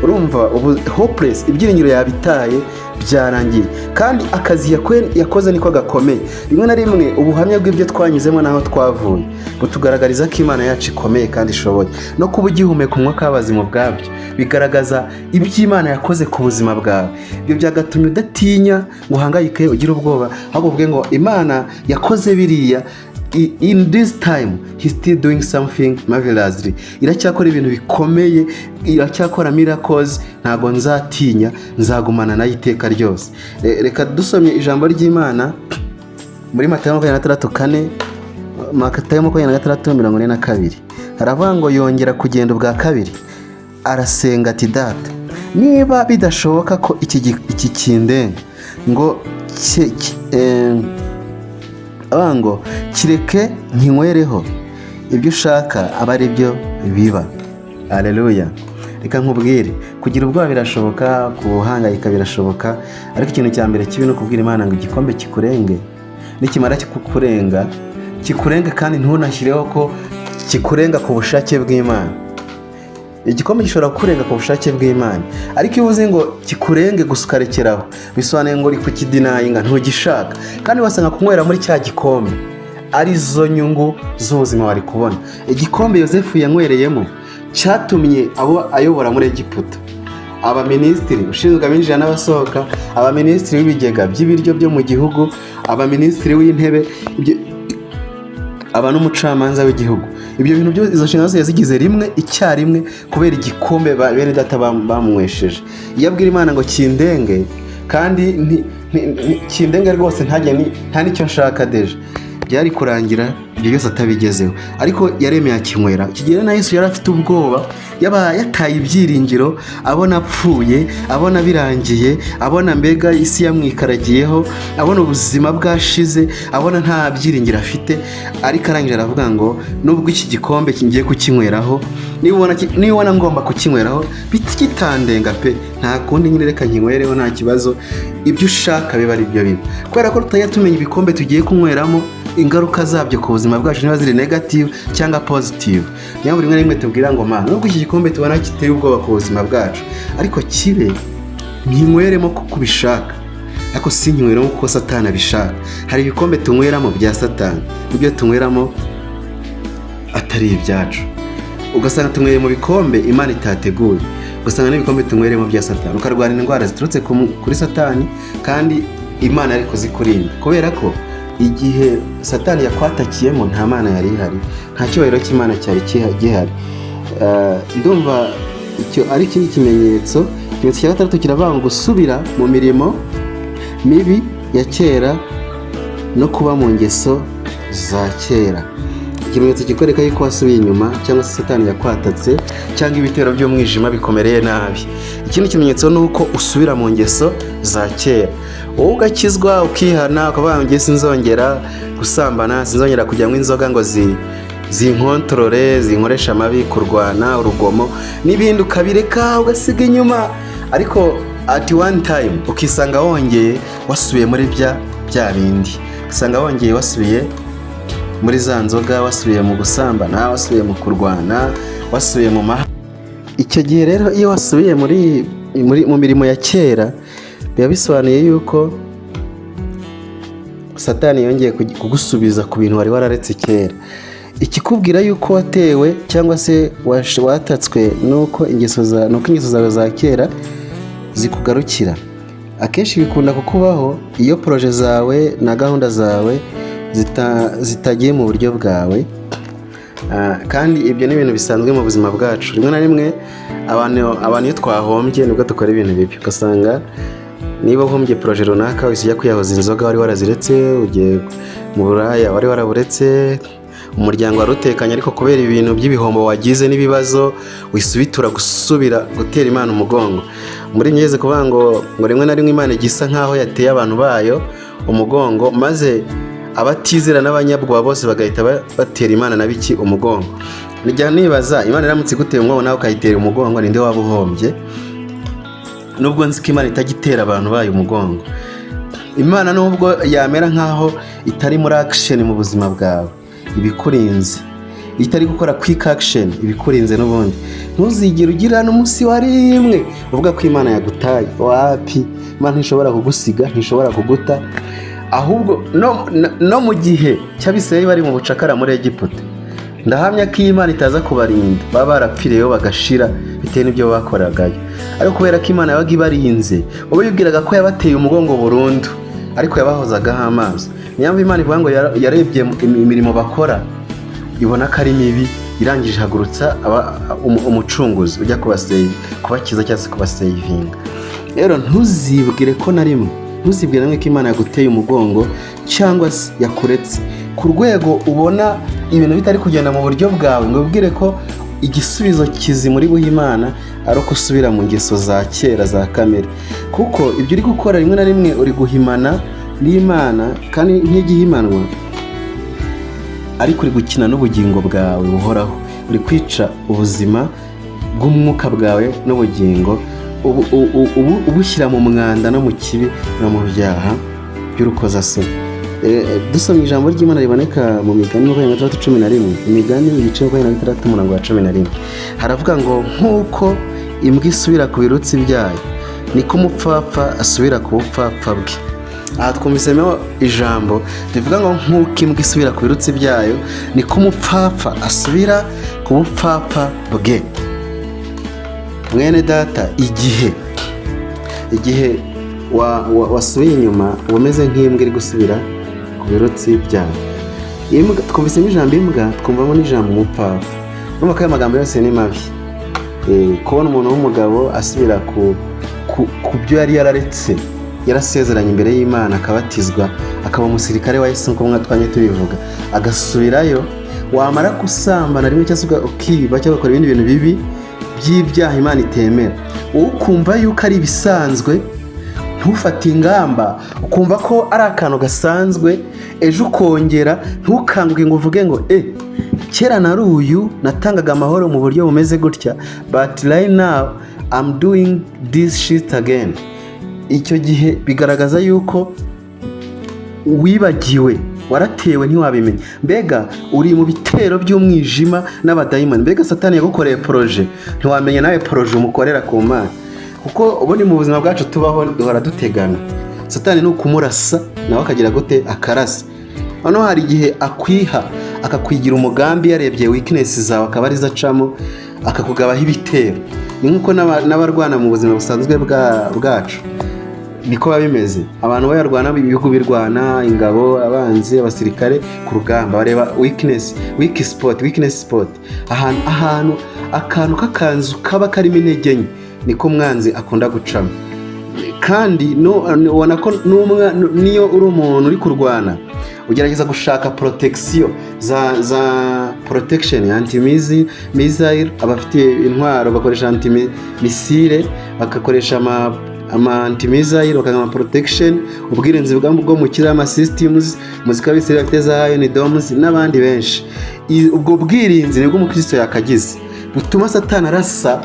Urumva ubu hopeless, ibyiringiro yabitaye, byarangiye. Kandi akazi yakoze niko gakomeye. Rimwe na rimwe ubuhamya bw'ibyo twanyuzemo n'aho twavuye butugaragariza ko Imana yacu ikomeye kandi ishoboye. No kuba ugihumeka umwuka w'abazima ubwabyo bigaragaza ibyo Imana yakoze ku buzima bwawe. Ibyo byagatumye udatinya ngo uhangayike, ugire ubwoba, ahubwo uvuge ngo: "Imana yakoze biriya, in this time he still doing something marvelously, iracyakora ibintu bikomeye, iracyakora miracles, ntabwo nzatinya, nzagumana nayo iteka ryose." Reka dusomye ijambo ry'Imana muri Matayo 26:4, Matayo 26:42, haravuga ngo: "Yongera kugenda ubwa kabiri, arasenga ati: 'Data, niba bidashoboka ko iki kindenga, ngo avuga ngo kireke nkinywereho, ibyo ushaka aba ari byo biba.'" Aleluya! Reka nkubwire, kugira ubwoba birashoboka, kuhangayika birashoboka, ariko ikintu cya mbere kibi ni ukubwira Imana ngo igikombe kikurenge. Nikimara kukurenga, kikurenga, kandi ntunashyireho ko kikurenga ku bushake bw'Imana. Igikombe gishobora kukurenga ku bushake bw'Imana, ariko iyo uvuze ngo kikurenge gusa ukarekeraho, bisobanuye ngo uri kukidenyinga, ntugishaka. Kandi wasanga kunywera muri cya gikombe arizo nyungu z'ubuzima wari kubona. Igikombe Yosefu yanywereyemo cyatumye abo ayobora muri Egiputa, abaminisitiri ushinzwe abinjira n'abasohoka, abaminisitiri w'ibigega by'ibiryo byo mu gihugu, abaminisitiri w'intebe, ibyo Aba n'umucamanza w'igihugu. Ibyo bintu byose, izo nshingano zose yazigize rimwe icyarimwe kubera igikombe bene data bamunywesheje. Iyo abwira Imana ngo kindenge kandi kindenge rwose, ntajya nta n'icyo nshaka, déjà byari kurangira ibyo byose atabigezeho, ariko yaremeye akinywera. Iki gihe na Yesu yari afite ubwoba, yaba yataye ibyiringiro, abona apfuye, abona birangiye, abona mbega isi yamwikaragiyeho, abona ubuzima bwashize, abona nta byiringiro afite. Ariko arangije aravuga ngo: "Nubwo iki gikombe ngiye kukinyweraho, niba ubona ngomba kukinyweraho kitandenga pe, nta kundi nyine, reka nkinywereho, nta kibazo, ibyo ushaka biba ari byo biba." Kubera ko tutajya tumenya ibikombe tugiye kunyweramo, ingaruka zabyo ku buzima bwacu, niba ziri negative cyangwa positive. Niyo mpamvu rimwe na rimwe tubwira ngo: "Mana, nubwo iki gikombe tubona giteye ubwoba ku buzima bwacu, ariko kibe nkinyweremo kuko ubishaka, ariko si nkinyweremo kuko Satani abishaka." Hari ibikombe tunyweramo bya Satani n'ibyo tunyweramo atari ibyacu. Ugasanga tunywereye mu bikombe Imana itateguye, ugasanga n'ibikombe tunywereyemo bya Satani, ukarwara indwara ziturutse kuri Satani kandi Imana yari kuzikurinda, kubera ko igihe Satani yakwatakiyemo nta Mana yari ihari, nta cyubahiro cy'Imana cyari gihari. Ndumva icyo ari ikindi kimenyetso. Ikimenyetso cya gatandatu kiravuga ngo gusubira mu mirimo mibi ya kera no kuba mu ngeso za kera. Ikimenyetso kikwereka yuko wasubiye inyuma, cyangwa se Satani yakwatatse, cyangwa ibitero by'umwijima bikomereye nabi. Ikindi kimenyetso ni uko usubira mu ngeso za kera. Wowe ugakizwa, ukihana, ukavuga ngo: "Ngiye sinzongera gusambana, sinzongera kujyamo inzoga ngo zinkontorore, zinkoresha amabi, kurwana, urugomo n'ibindi," ukabireka, ugasiga inyuma. Ariko at one time ukisanga wongeye wasubiye muri bya bindi, ugasanga wongeye wasubiye muri za nzoga, wasubiye mu gusambana, wasubiye mu kurwana, wasubiye mu maha. Icyo gihe rero, iyo wasubiye muri mu mirimo ya kera, biba bisobanuye yuko Satani yongeye kugusubiza ku bintu wari wararetse kera. Ikikubwira yuko watewe cyangwa se watatswe nuko ingeso zawe za kera zikugarukira. Akenshi bikunda kukubaho iyo projet zawe na gahunda zawe zitagiye mu buryo bwawe. Kandi ibyo ni ibintu bisanzwe mu buzima bwacu. Rimwe na rimwe abantu iyo twahombye nibwo dukora ibintu bibi. Ugasanga niba uhombye projet runaka, wahise ujya kwiyahuza inzoga wari waraziretse, ugiye mu buraya wari waraburetse, umuryango wari utekanye, ariko kubera ibintu by'ibihombo wagize n'ibibazo, wisubitura gusubira gutera Imana umugongo. Muri ngeze kuvuga ngo rimwe na rimwe Imana igisa nkaho yateye abantu bayo umugongo, maze abatizera n'abanyabwoba bose bagahita batera Imana na biki umugongo. Nijya nibaza, Imana iramutse iguteye umugongo nawe ukayitera umugongo, ninde waba uhombye? Nubwo nzi ko Imana itajya itera abantu bayo umugongo, Imana nubwo yamera nkaho itari muri action mu buzima bwawe, ibikurinze. Itari gukora quick action, ibikurinze n'ubundi. Ntuzigere ugira n'umunsi wa rimwe uvuga ko Imana yagutaye. Wapi, Imana ntishobora kugusiga, ntishobora kuguta. Ahubwo no mu gihe cy'Abisirayeli bari mu bucakara muri Egiputa, ndahamya ko iyo Imana itaza kubarinda baba barapfiriyeyo bagashira bitewe n'ibyo bakoragayo. Ariko kubera ko Imana yabaga ibarinze, wowe wibwiraga ko yabateye umugongo burundu, ariko yabahozagaho amaso. Niyo mpamvu Imana ivuga ngo yarebye imirimo bakora ibona ko ari mibi, irangije ihagurutsa umucunguzi ujya kubakiza cyangwa se kubasevinga. Rero ntuzibwire ko na rimwe, ntuzibwire na rimwe ko Imana yaguteye umugongo cyangwa se yakuretse ku rwego ubona ibintu bitari kugenda mu buryo bwawe, ngo ubwire ko igisubizo kizima uri buhe Imana ari uko usubira mu ngeso za kera za kamere. Kuko ibyo uri gukora, rimwe na rimwe uri guhimana n'Imana, kandi ntigihimanwa, ariko uri gukina n'ubugingo bwawe buhoraho. Uri kwica ubuzima bw'umwuka bwawe n'ubugingo, ubushyira mu mwanda no mu kibi no mu byaha by'urukozasoni. Dusomye ijambo ry'Imana riboneka mu Migani 26:11, Imigani ibice 26 umurongo wa 11, haravuga ngo: "Nk'uko imbwa isubira ku birutsi byayo, niko umupfapfa asubira ku bupfapfa bwe." Aha twumvisemo ijambo rivuga ngo: "Nk'uko imbwa isubira ku birutsi byayo, niko umupfapfa asubira ku bupfapfa bwe." Mwene data, igihe wasubiye inyuma, uba umeze nk'imbwa iri gusubira ku birutsi byayo. Imbwa, twumvisemo ijambo imbwa, twumvamo n'ijambo umupfapfa. Urumva ko ayo magambo yose ni mabi. Kubona umuntu w'umugabo asubira ku byo yari yararetse, yarasezeranye imbere y'Imana, akabatizwa, akaba umusirikare wa Yesu nk'uko twanye tubivuga, agasubirayo, wamara gusambana rimwe cyangwa se ukiba cyangwa ugakora ibindi bintu bibi by'ibyaha Imana itemera, wowe ukumva yuko ari ibisanzwe, ntufate ingamba, ukumva ko ari akantu gasanzwe, ejo ukongera, ntukanguke ngo uvuge ngo kera nari uyu, natangaga amahoro mu buryo bumeze gutya, but right now I'm doing this shit again. Icyo gihe bigaragaza yuko wibagiwe, waratewe ntiwabimenya. Mbega uri mu bitero by'umwijima n'abadayimoni. Mbega Satani yagukoreye projet, ntiwamenya nawe projet umukorera ku Mana. Kuko ubundi mu buzima bwacu tubaho duhora dutegana. Satani ni ukumurasa, nawe akagira gute? Akarasa. Noneho hari igihe akwiha, akakwigira umugambi, yarebye weakness zawe akaba arizo acamo, akakugabaho ibitero. Ni nk'uko n'abarwana mu buzima busanzwe bwacu niko biba bimeze. Abantu bayarwana, ibihugu birwana, ingabo, abanzi, abasirikare ku rugamba bareba weakness, weak spot, weakness spot, ahantu akantu k'akanzu kaba karimo intege nke, niko umwanzi akunda gucamo. Kandi ubona ko niyo uri umuntu uri kurwana, ugerageza gushaka protection za protection, anti missile. Abafite intwaro bakoresha anti missile, bagakoresha ama anti missile, bakagira ama protection, ubwirinzi bwo mu kirere, ama systems. Muzika b'Isirayeli bafite za Iron Domes n'abandi benshi. Ubwo bwirinzi nibwo umukristo yakagize, butuma Satani arasa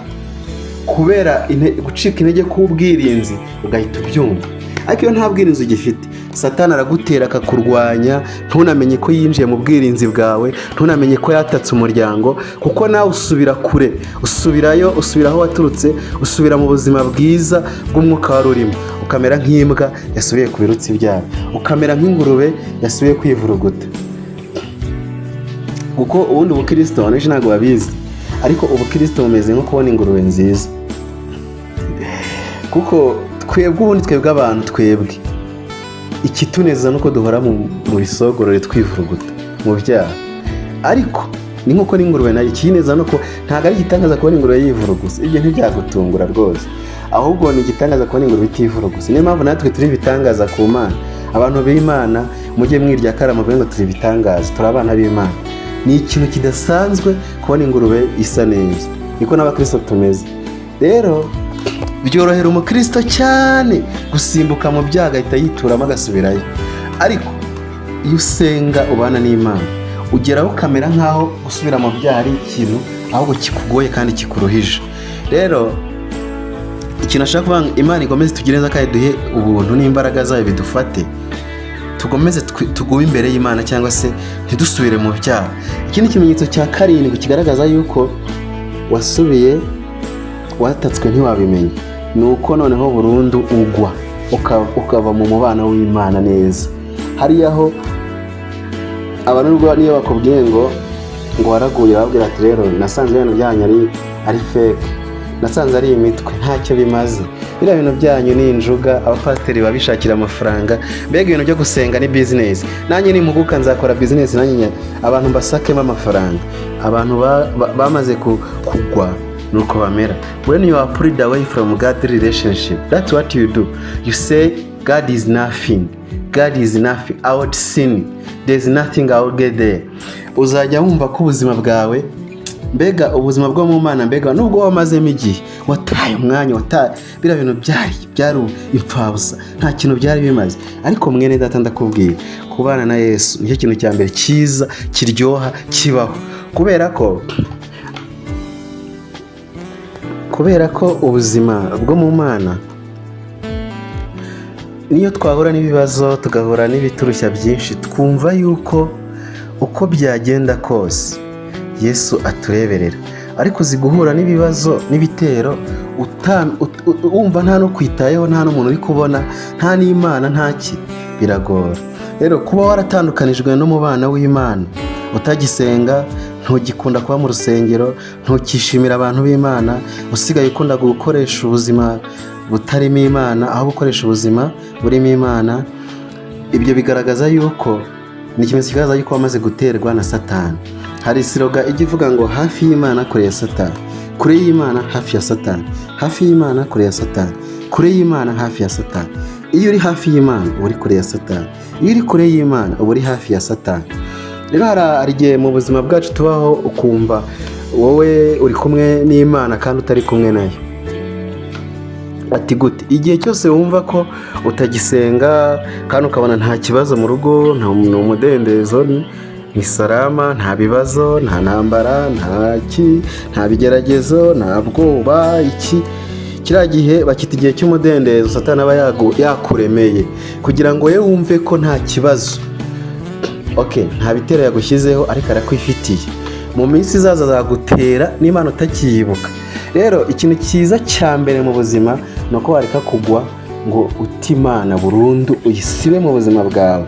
kubera gucika intege k'ubwirinzi, ugahita ubyumva. Ariko iyo nta bwirinzi ugifite, Satani aragutera, akakurwanya, ntunamenye ko yinjiye mu bwirinzi bwawe, ntunamenye ko yatatse umuryango, kuko nawe usubira kure, usubirayo, usubira aho waturutse, usubira mu buzima bwiza bw'umwuka wari urimo, ukamera nk'imbwa yasubiye ku birutsi byayo, ukamera nk'ingurube yasubiye kwivuruguta. Kuko ubundi ubukristo, abantu benshi ntabwo babizi, ariko ubukristo bumeze nko kubona ingurube nziza. Kuko twebwe ubundi, twebwe abantu, twebwe ikitunezeza nuko duhora mu bisogorore, twivuruguta mu byaha. Ariko ni nk'uko n'ingurube nayo ikineza, nuko ntabwo ari igitangaza kubona ingurube yivurugusa. Ibyo ntibyagutungura rwose, ahubwo ni igitangaza kubona ingurube itivurugusa. Niyo mpamvu natwe turi ibitangaza ku Mana. Abantu b'Imana, mujye mwirya akara muvuge ngo turi ibitangaza, turi abana b'Imana. Ni ikintu kidasanzwe kubona ingurube isa neza, niko n'abakristo tumeze. Rero byorohera umukristo cyane gusimbuka mu byaha, agahita yituramo, agasubirayo. Ariko iyo usenga, ubana n'Imana, ugeraho ukamera nk'aho gusubira mu byaha ari ikintu ahubwo kikugoye kandi kikuruhije. Rero ikintu ashaka kuvuga ngo Imana ikomeze tugire neza kandi duhe ubuntu n'imbaraga zayo, bidufate, tugomeze tugume imbere y'Imana cyangwa se ntidusubire mu byaha. Ikindi kimenyetso cya karindwi kigaragaza yuko wasubiye, watatswe ntiwabimenya, ni uko noneho burundu ugwa, ukava mu mubano w'Imana neza. Hariya aho abantu nubwo niyo bakubwiye ngo waraguye, babwira ati: "Rero nasanze ibintu byanyu ari fake, nasanze ari imitwe, ntacyo bimaze, biriya bintu byanyu ni injuga, abapasiteri babishakira amafaranga, mbega ibintu byo gusenga ni business, nanjye nimpuguka nzakora business, nanjye abantu mbasakemo amafaranga." Abantu bamaze kugwa nuko bamera. When you are pulled away from God relationship, that's what you do. You say, "God is nothing, God is nothing, I would sin, there's nothing I will get there." Uzajya wumva ko ubuzima bwawe, mbega ubuzima bwo mu Mana, mbega nubwo wamazemo igihe, wataye umwanya, wataye biriya bintu, byari impfabusa, nta kintu byari bimaze. Ariko mwene data, ndakubwira, kubana na Yesu nicyo kintu cya mbere cyiza kiryoha kibaho, kubera ko ubuzima bwo mu Mana, niyo twahura n'ibibazo, tugahura n'ibiturushya byinshi, twumva yuko uko byagenda kose Yesu atureberera. Ariko uzi guhura n'ibibazo n'ibitero, wumva nta no kwitayeho, nta n'umuntu uri kubona, nta n'Imana, nta ki? Biragora. Rero kuba waratandukanijwe n'umubano w'Imana, utagisenga, ntugikunda kuba mu rusengero, ntukishimira abantu b'Imana, usigaye ukunda gukoresha ubuzima butarimo Imana aho gukoresha ubuzima burimo Imana, ibyo bigaragaza yuko Ni ikimenyetso kigaragaza yuko wamaze guterwa na Satani. Hari slogan ijya ivuga ngo "Hafi y'Imana, kure ya Satani, kure y'Imana, hafi ya Satani, hafi y'Imana, kure ya Satani, kure y'Imana, hafi ya Satani." Iyo uri hafi y'Imana uba uri kure ya Satani, iyo uri kure y'Imana uba uri hafi ya Satani. Rero hari igihe mu buzima bwacu tubaho ukumva wowe uri kumwe n'Imana kandi utari kumwe nayo. Ati gute? Igihe cyose wumva ko utagisenga kandi ukabona nta kibazo mu rugo, nta ni umudendezo, ni salama, nta bibazo, nta ntambara, nta ki, nta bigeragezo, nta bwoba, iki kiriya gihe bakita igihe cy'umudendezo. Satani aba yakuremeye kugira ngo wowe wumve ko nta kibazo. Ok, nta bitero yagushyizeho, ariko arakwifitiye. Mu minsi izaza azagutera n'Imana utakiyibuka. Rero ikintu cyiza cya mbere mu buzima ni uko wareka kugwa ngo ute Imana burundu, uyisibe mu buzima bwawe.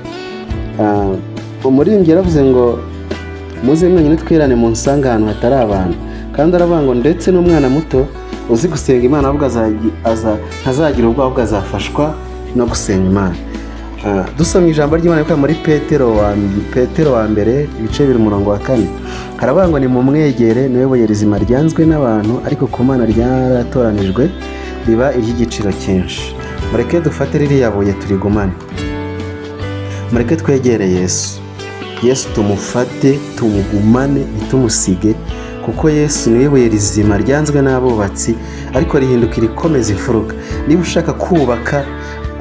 Umuririmbyi yaravuze ngo "Muze mwenyine twirane mu nsanga ahantu hatari abantu." Kandi aravuga ngo ndetse n'umwana muto uzi gusenga Imana ahubwo ntazagira ubwoba, ahubwo azafashwa no gusenga Imana. Dusomye ijambo ry'Imana rikubiye muri Petero wa mbere, ibice 2, umurongo wa 4, haravuga ngo "Nimumwegere, niwe buye rizima ryanzwe n'abantu, ariko ku Mana ryaratoranijwe riba iry'igiciro cyinshi." Mureke dufate ririya buye turigumane. Mureke twegere Yesu. Yesu tumufate, tumugumane, ntitumusige, kuko Yesu niwe buye rizima ryanzwe n'abubatsi ariko rihinduka irikomeza imfuruka. Niba ushaka kubaka,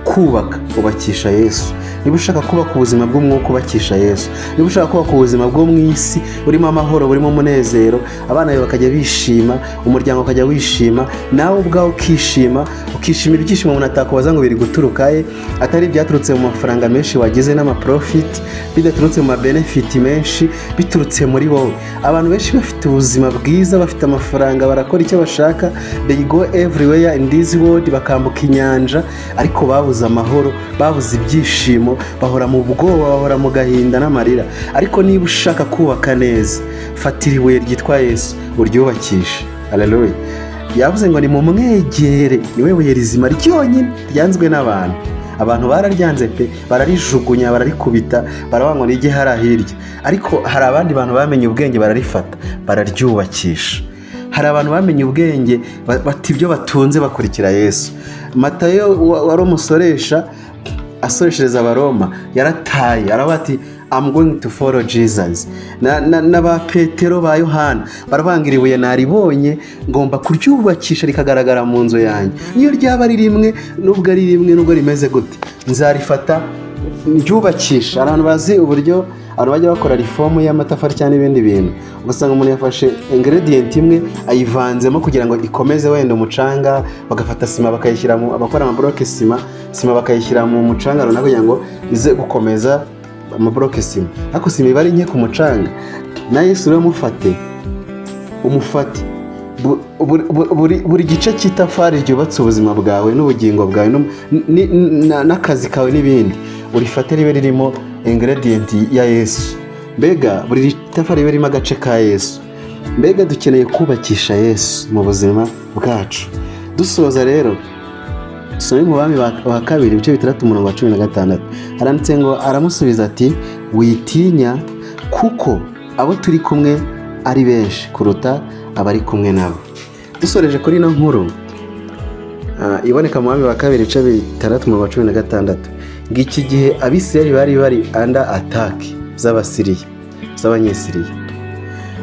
kubaka ubakisha Yesu. Niba ushaka kubaka ubuzima bw'umwuka, ubakisha Yesu. Niba ushaka kubaka ubuzima bwo mu isi burimo amahoro, burimo umunezero, abana bawe bakajya bishima, umuryango ukajya wishima, nawe ubwawe ukishima, ukishimira ibyishimo umuntu atakubaza ngo biri guturuka he, atari ibyaturutse mu mafaranga menshi wagize n'amaprofit, bidaturutse mu mabenefit menshi, biturutse muri wowe. Abantu benshi bafite ubuzima bwiza, bafite amafaranga, barakora icyo bashaka, they go everywhere in this world, bakambuka inyanja, ariko babuze amahoro, babuze ibyishimo, bahora mu bwoba, bahora mu gahinda n'amarira. Ariko niba ushaka kubaka neza, fatira ibuye ryitwa Yesu uryubakishe. Haleluya! Yavuze ngo "Nimumwegere, niwe buye rizima ryonyine ryanzwe n'abantu." Abantu bararyanze pe, bararijugunya, bararikubita, baravuga ngo rijye hariya hirya. Ariko hari abandi bantu bamenye ubwenge, bararifata, bararyubakisha. Hari abantu bamenye ubwenge, bata ibyo batunze, bakurikira Yesu. Matayo wari umusoresha, asoreshereza Abaroma, yarataye, aravuga ati "I'm going to follow Jesus." N'aba Petero, ba Yohana baravuga ngo "Iri buye naribonye, ngomba kuryubakisha rikagaragara mu nzu yanjye. Niyo ryaba ari rimwe, nubwo ari rimwe, nubwo rimeze gute, nzarifata ryubakisha." Abantu bazi uburyo abantu bajya bakora reform y'amatafari cyangwa n'ibindi bintu, ugasanga umuntu yafashe ingredient imwe ayivanzemo kugira ngo ikomeze wenda umucanga, bagafata sima bakayishyira mu abakora amabloc ciment, sima bakayishyira mu mucanga runaka kugira ngo ize gukomeza amabloc ciment, ariko sima iba ari nke ku mucanga. Na Yesu rero mufate, umufate. Buri gice cy'itafari ryubatse ubuzima bwawe n'ubugingo bwawe n'akazi kawe n'ibindi, urifate ribe ririmo ingredient ya Yesu. Mbega buri tafari ribe ririmo agace ka Yesu. Mbega dukeneye kubakisha Yesu mu buzima bwacu. Dusoza rero, dusome mu Bami ba Kabiri, ibice 6, umurongo wa 16. Haranditse ngo "Aramusubiza ati 'Witinya, kuko abo turi kumwe ari benshi kuruta abari kumwe nabo.'" Dusoreje kuri ino nkuru iboneka mu Bami wa Kabiri, ibice 6, umurongo wa 16, ngo iki gihe Abisirayeli bari bari under attack z'Abasiriya, z'Abanyesiriya.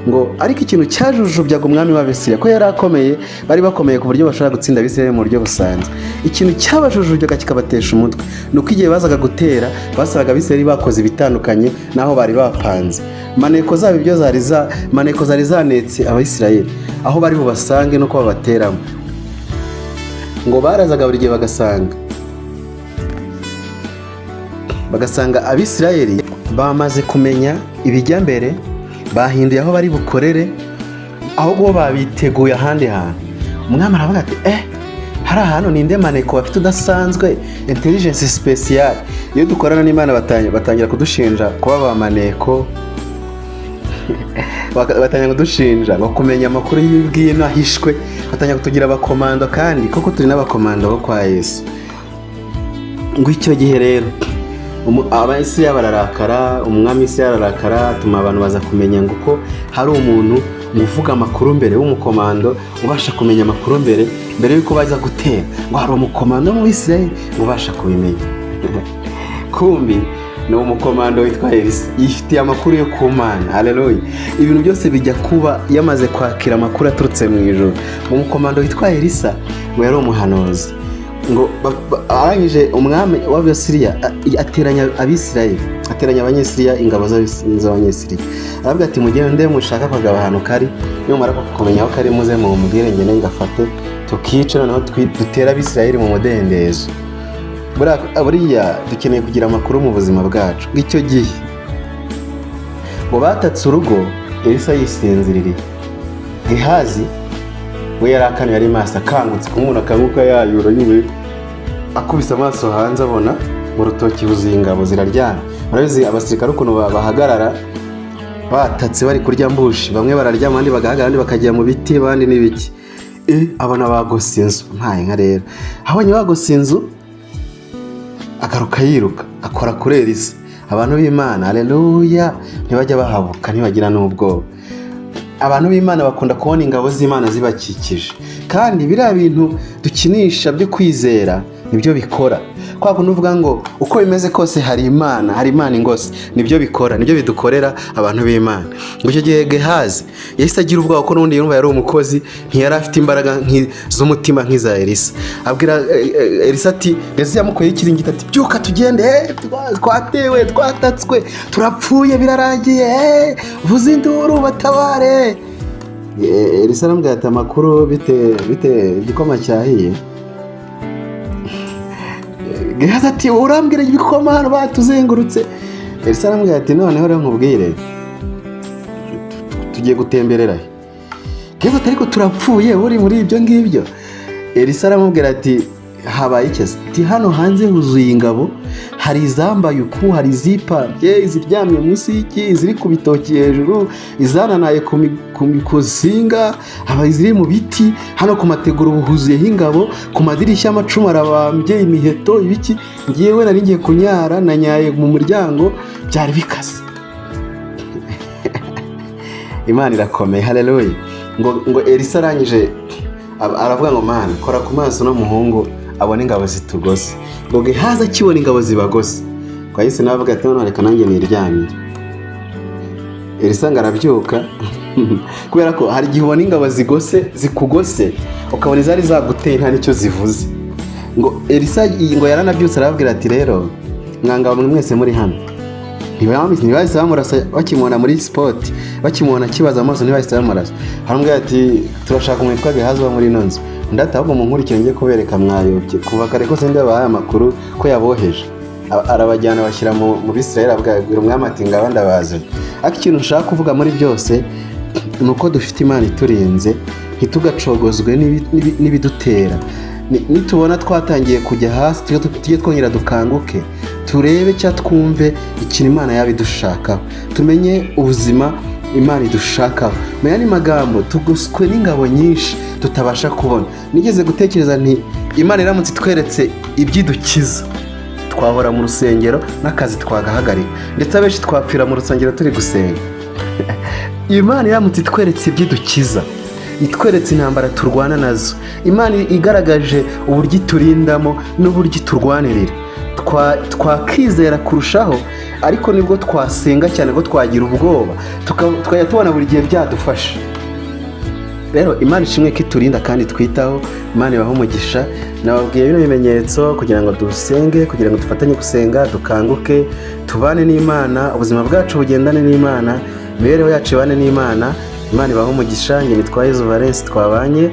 Ngo ariko ikintu cyajujubyaga umwami w'Abasiriya, ko yari akomeye, bari bakomeye ku buryo bashobora gutsinda Abisirayeli mu buryo busanzwe, ikintu cyabajujubyaga kikabatesha umutwe ni uko igihe bazaga gutera basabaga Abisirayeli bakoze ibitandukanye n'aho bari bapanze. Maneko zabo, ibyo zari za maneko zari zanetse Abisirayeli aho bari bubasange n'uko babateramo, ngo barazaga buri gihe bagasanga Abisirayeli bamaze kumenya ibijya mbere, bahinduye aho bari bukorere, ahubwo babiteguye ahandi hantu. Umwami aravuga ati "Hari ahantu ninde maneko bafite udasanzwe, intelligence spéciale?" Iyo dukorana n'Imana batangira kudushinja kuba ba maneko, batangira kudushinja ngo kumenya amakuru y'ubwino ahishwe, batangira kutugira abakomando, kandi koko turi n'abakomando bo kwa Yesu. Ngo icyo gihe rero Abanyesiriya bararakara, umwami w'Isirayeli ararakara, atuma abantu baza kumenya ngo ko hari umuntu uvuga amakuru mbere, w'umukomando ubasha kumenya amakuru mbere y'uko baza gutera, ngo hari umukomando mu Isirayeli ngo ubasha kubimenya. Kumbi ni umukomando witwa Elisa, yifitiye amakuru yo ku Mana. Haleluya! Ibintu byose bijya kuba yamaze kwakira amakuru aturutse mu ijuru. Umukomando witwa Elisa ngo yari umuhanuzi. Ngo arangije, umwami w'Abasiriya ateranya Abisirayeli, ateranya Abanyesiriya, ingabo z'Abanyesiriya, aravuga ati: "Mugende mushaka akagabo ahantu kari, nimumara kumenya aho kari muze mumubwire, ngende ngafate tukice, noneho dutere Abisirayeli mu mudendezo." Buriya dukeneye kugira amakuru mu buzima bwacu. Icyo gihe ngo batatse urugo Elisa yisinziririye. Gehazi we yari akanuye, yari maso, akangutse kumwe umuntu akanguka yayura yuwe, akubise amaso hanze abona mu rutoki huzuye ingabo ziraryamye. Murabizi abasirikare ukuntu bahagarara batatse, bari kurya ambush, bamwe bararyama, abandi bagahagarara, abandi bakajya mu biti, abandi n'ibiki. Abona bagose inzu. Mpaye nka rero, abonye bagose inzu, agaruka yiruka, akora kuri Elisa. Abantu b'Imana, aleluya, ntibajya bahabuka, ntibagira n'ubwoba. Abantu b'Imana bakunda kubona ingabo z'Imana zibakikije, kandi biriya bintu dukinisha byo kwizera nibyo bikora. Kwa kundi uvuga ngo uko bimeze kose hari Imana, hari Imana ingose, nibyo bikora, nibyo bidukorera, abantu b'Imana. Ngo icyo gihe Gehazi yahise agira ubwoba, ko n'ubundi yumva yari umukozi, ntiyari afite imbaraga z'umutima nk'iza Elisa. Abwira Elisa ati, ndetse yamukoye ikiringiti, ati: "Byuka tugende, twatewe, twatatswe, turapfuye, birarangiye, vuza induru batabare." Elisa aramubwira ati: "Amakuru bite bite, igikoma cyahiye?" Gehazi ati: "Urambwira ibikoma hano batuzengurutse?" Elisa aramubwira ati: "Noneho rero nkubwire, tugiye gutemberera he?" Gehazi ati: "Ariko turapfuye, uri muri ibyo ngibyo." Elisa aramubwira ati: "Habaye iki se?" Ati: "Hano hanze huzuye ingabo, hari izambaye uku, hari izipambye, iziryamye munsi y'iki, iziri ku bitoki hejuru, izananaye ku nsinga, haba iziri mu biti, hano ku mategura ubu huzuyeho ingabo, ku madirishya amacumu arabambye, imiheto, ibiki. Ngewe nari ngiye kunyara, nanyaye mu muryango, byari bikaze." Imana irakomeye, haleluya! Ngo Elisa arangije aravuga ngo: "Mana, kora ku maso no muhungu abone ingabo zitugose." Ngo Gehazi akibona ingabo zibagose, ngo yahise nawe avuga ati: "Noneho reka nanjye niryamire." Elisa ngo arabyuka, kubera ko hari igihe ubona ingabo zigose, zikugose, ukabona izari zaguteye nta n'icyo zivuze. Ngo Elisa ngo yaranabyutse, arababwira ati: "Rero mwangabo mwe mwese muri hano." Ntibahise bamurasa bakimubona muri spot, bakimubona akibaza amaso, ntibahise bamurasa. Haramubwira ati: "Turashaka umuntu witwa Gehazi uba muri ino nzu." Undi ati: "Ahubwo munkurikire njye kubereka, mwayobye kuva kare kose, ndabahaye amakuru ko yaboheje." Arabajyana, bashyira mu Bisirayeli, abwira umwami ati: "Ngaba ndabazanye." Ariko ikintu nshaka kuvuga muri byose ni uko dufite Imana iturinze, ntitugacogozwe n'ibidutera. Nitubona twatangiye kujya hasi, tujye twongera dukanguke, turebe cyangwa twumve ikintu Imana yaba idushakaho, tumenye ubuzima Imana idushakaho. Mu yandi magambo, tugoswe n'ingabo nyinshi tutabasha kubona. Nigeze gutekereza nti: Imana iramutse itweretse ibyidukiza, twahora mu rusengero n'akazi twagahagarika, ndetse abenshi twapfira mu rusengero turi gusenga. Imana iramutse itweretse ibyidukiza, itweretse intambara turwana nazo, Imana igaragaje uburyo iturindamo n'uburyo iturwanirira, twakizera kurushaho. Ariko nibwo twasenga cyane ko twagira ubwoba, tukajya tubona buri gihe byadufasha. Rero Imana ishimwe ko iturinda kandi twitaho. Imana ibaha umugisha. Nababwiye bino bimenyetso kugira ngo dusenge, kugira ngo dufatanye gusenga, dukanguke, tubane n'Imana, ubuzima bwacu bugendane n'Imana, imibereho yacu ibane n'Imana. Imana ibaha umugisha. Njye nitwa Yezu Valence, twabanye.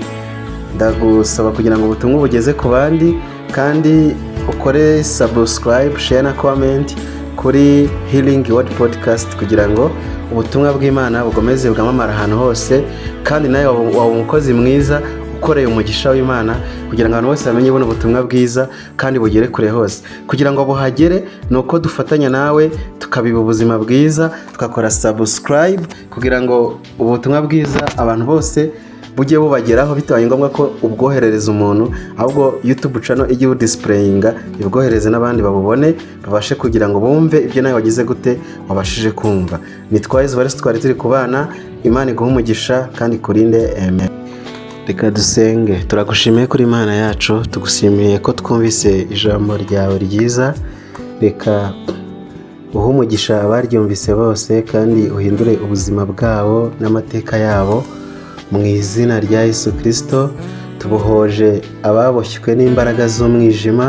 Ndagusaba kugira ngo ubutumwa bugeze ku bandi, kandi ukore subscribe, share na comment kuri Healing Word Podcast, kugira ngo ubutumwa bw'Imana bukomeze bwamamara ahantu hose, kandi nawe waba umukozi mwiza ukoreye umugisha w'Imana, kugira ngo abantu bose bamenye buno butumwa bwiza kandi bugere kure hose. Kugira ngo buhagere ni uko dufatanya nawe, tukabiba ubuzima bwiza, tugakora subscribe, kugira ngo ubutumwa bwiza abantu bose. bujye bubageraho bitabaye ngombwa ko ubwoherereza umuntu, ahubwo YouTube channel ijye ibudisplayinga, ibwohereze n'abandi babubone, babashe kugira ngo bumve ibyo nawe wagize gute, wabashije kumva. Nitwa Yezu Varisi, twari turi kubana. Imana iguhe umugisha kandi ikurinde, amen. Reka dusenge. Turagushimiye kuri Imana yacu, tugushimiye ko twumvise ijambo ryawe ryiza. Reka uhe umugisha abaryumvise bose kandi uhindure ubuzima bwabo n'amateka yabo mu izina rya Yesu Kirisito. Tubohoje ababoshywe n'imbaraga z'umwijima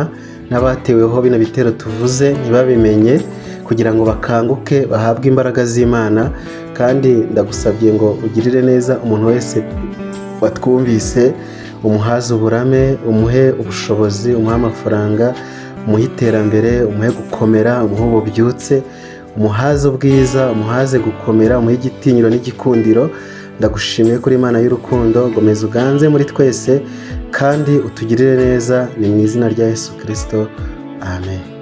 n'abateweho bino bitero tuvuze ntibabimenye, kugira ngo bakanguke bahabwe imbaraga z'Imana. Kandi ndagusabye ngo ugirire neza umuntu wese watwumvise, umuhaze uburame, umuhe ubushobozi, umuhe amafaranga, umuhe iterambere, umuhe gukomera, umuhe ububyutse, umuhaze ubwiza, umuhaze gukomera, umuhe igitinyiro n'igikundiro. Ndagushimiye kuri Imana y'urukundo. Gomeza uganze muri twese kandi utugirire neza. Ni mu izina rya Yesu Kirisito, amen.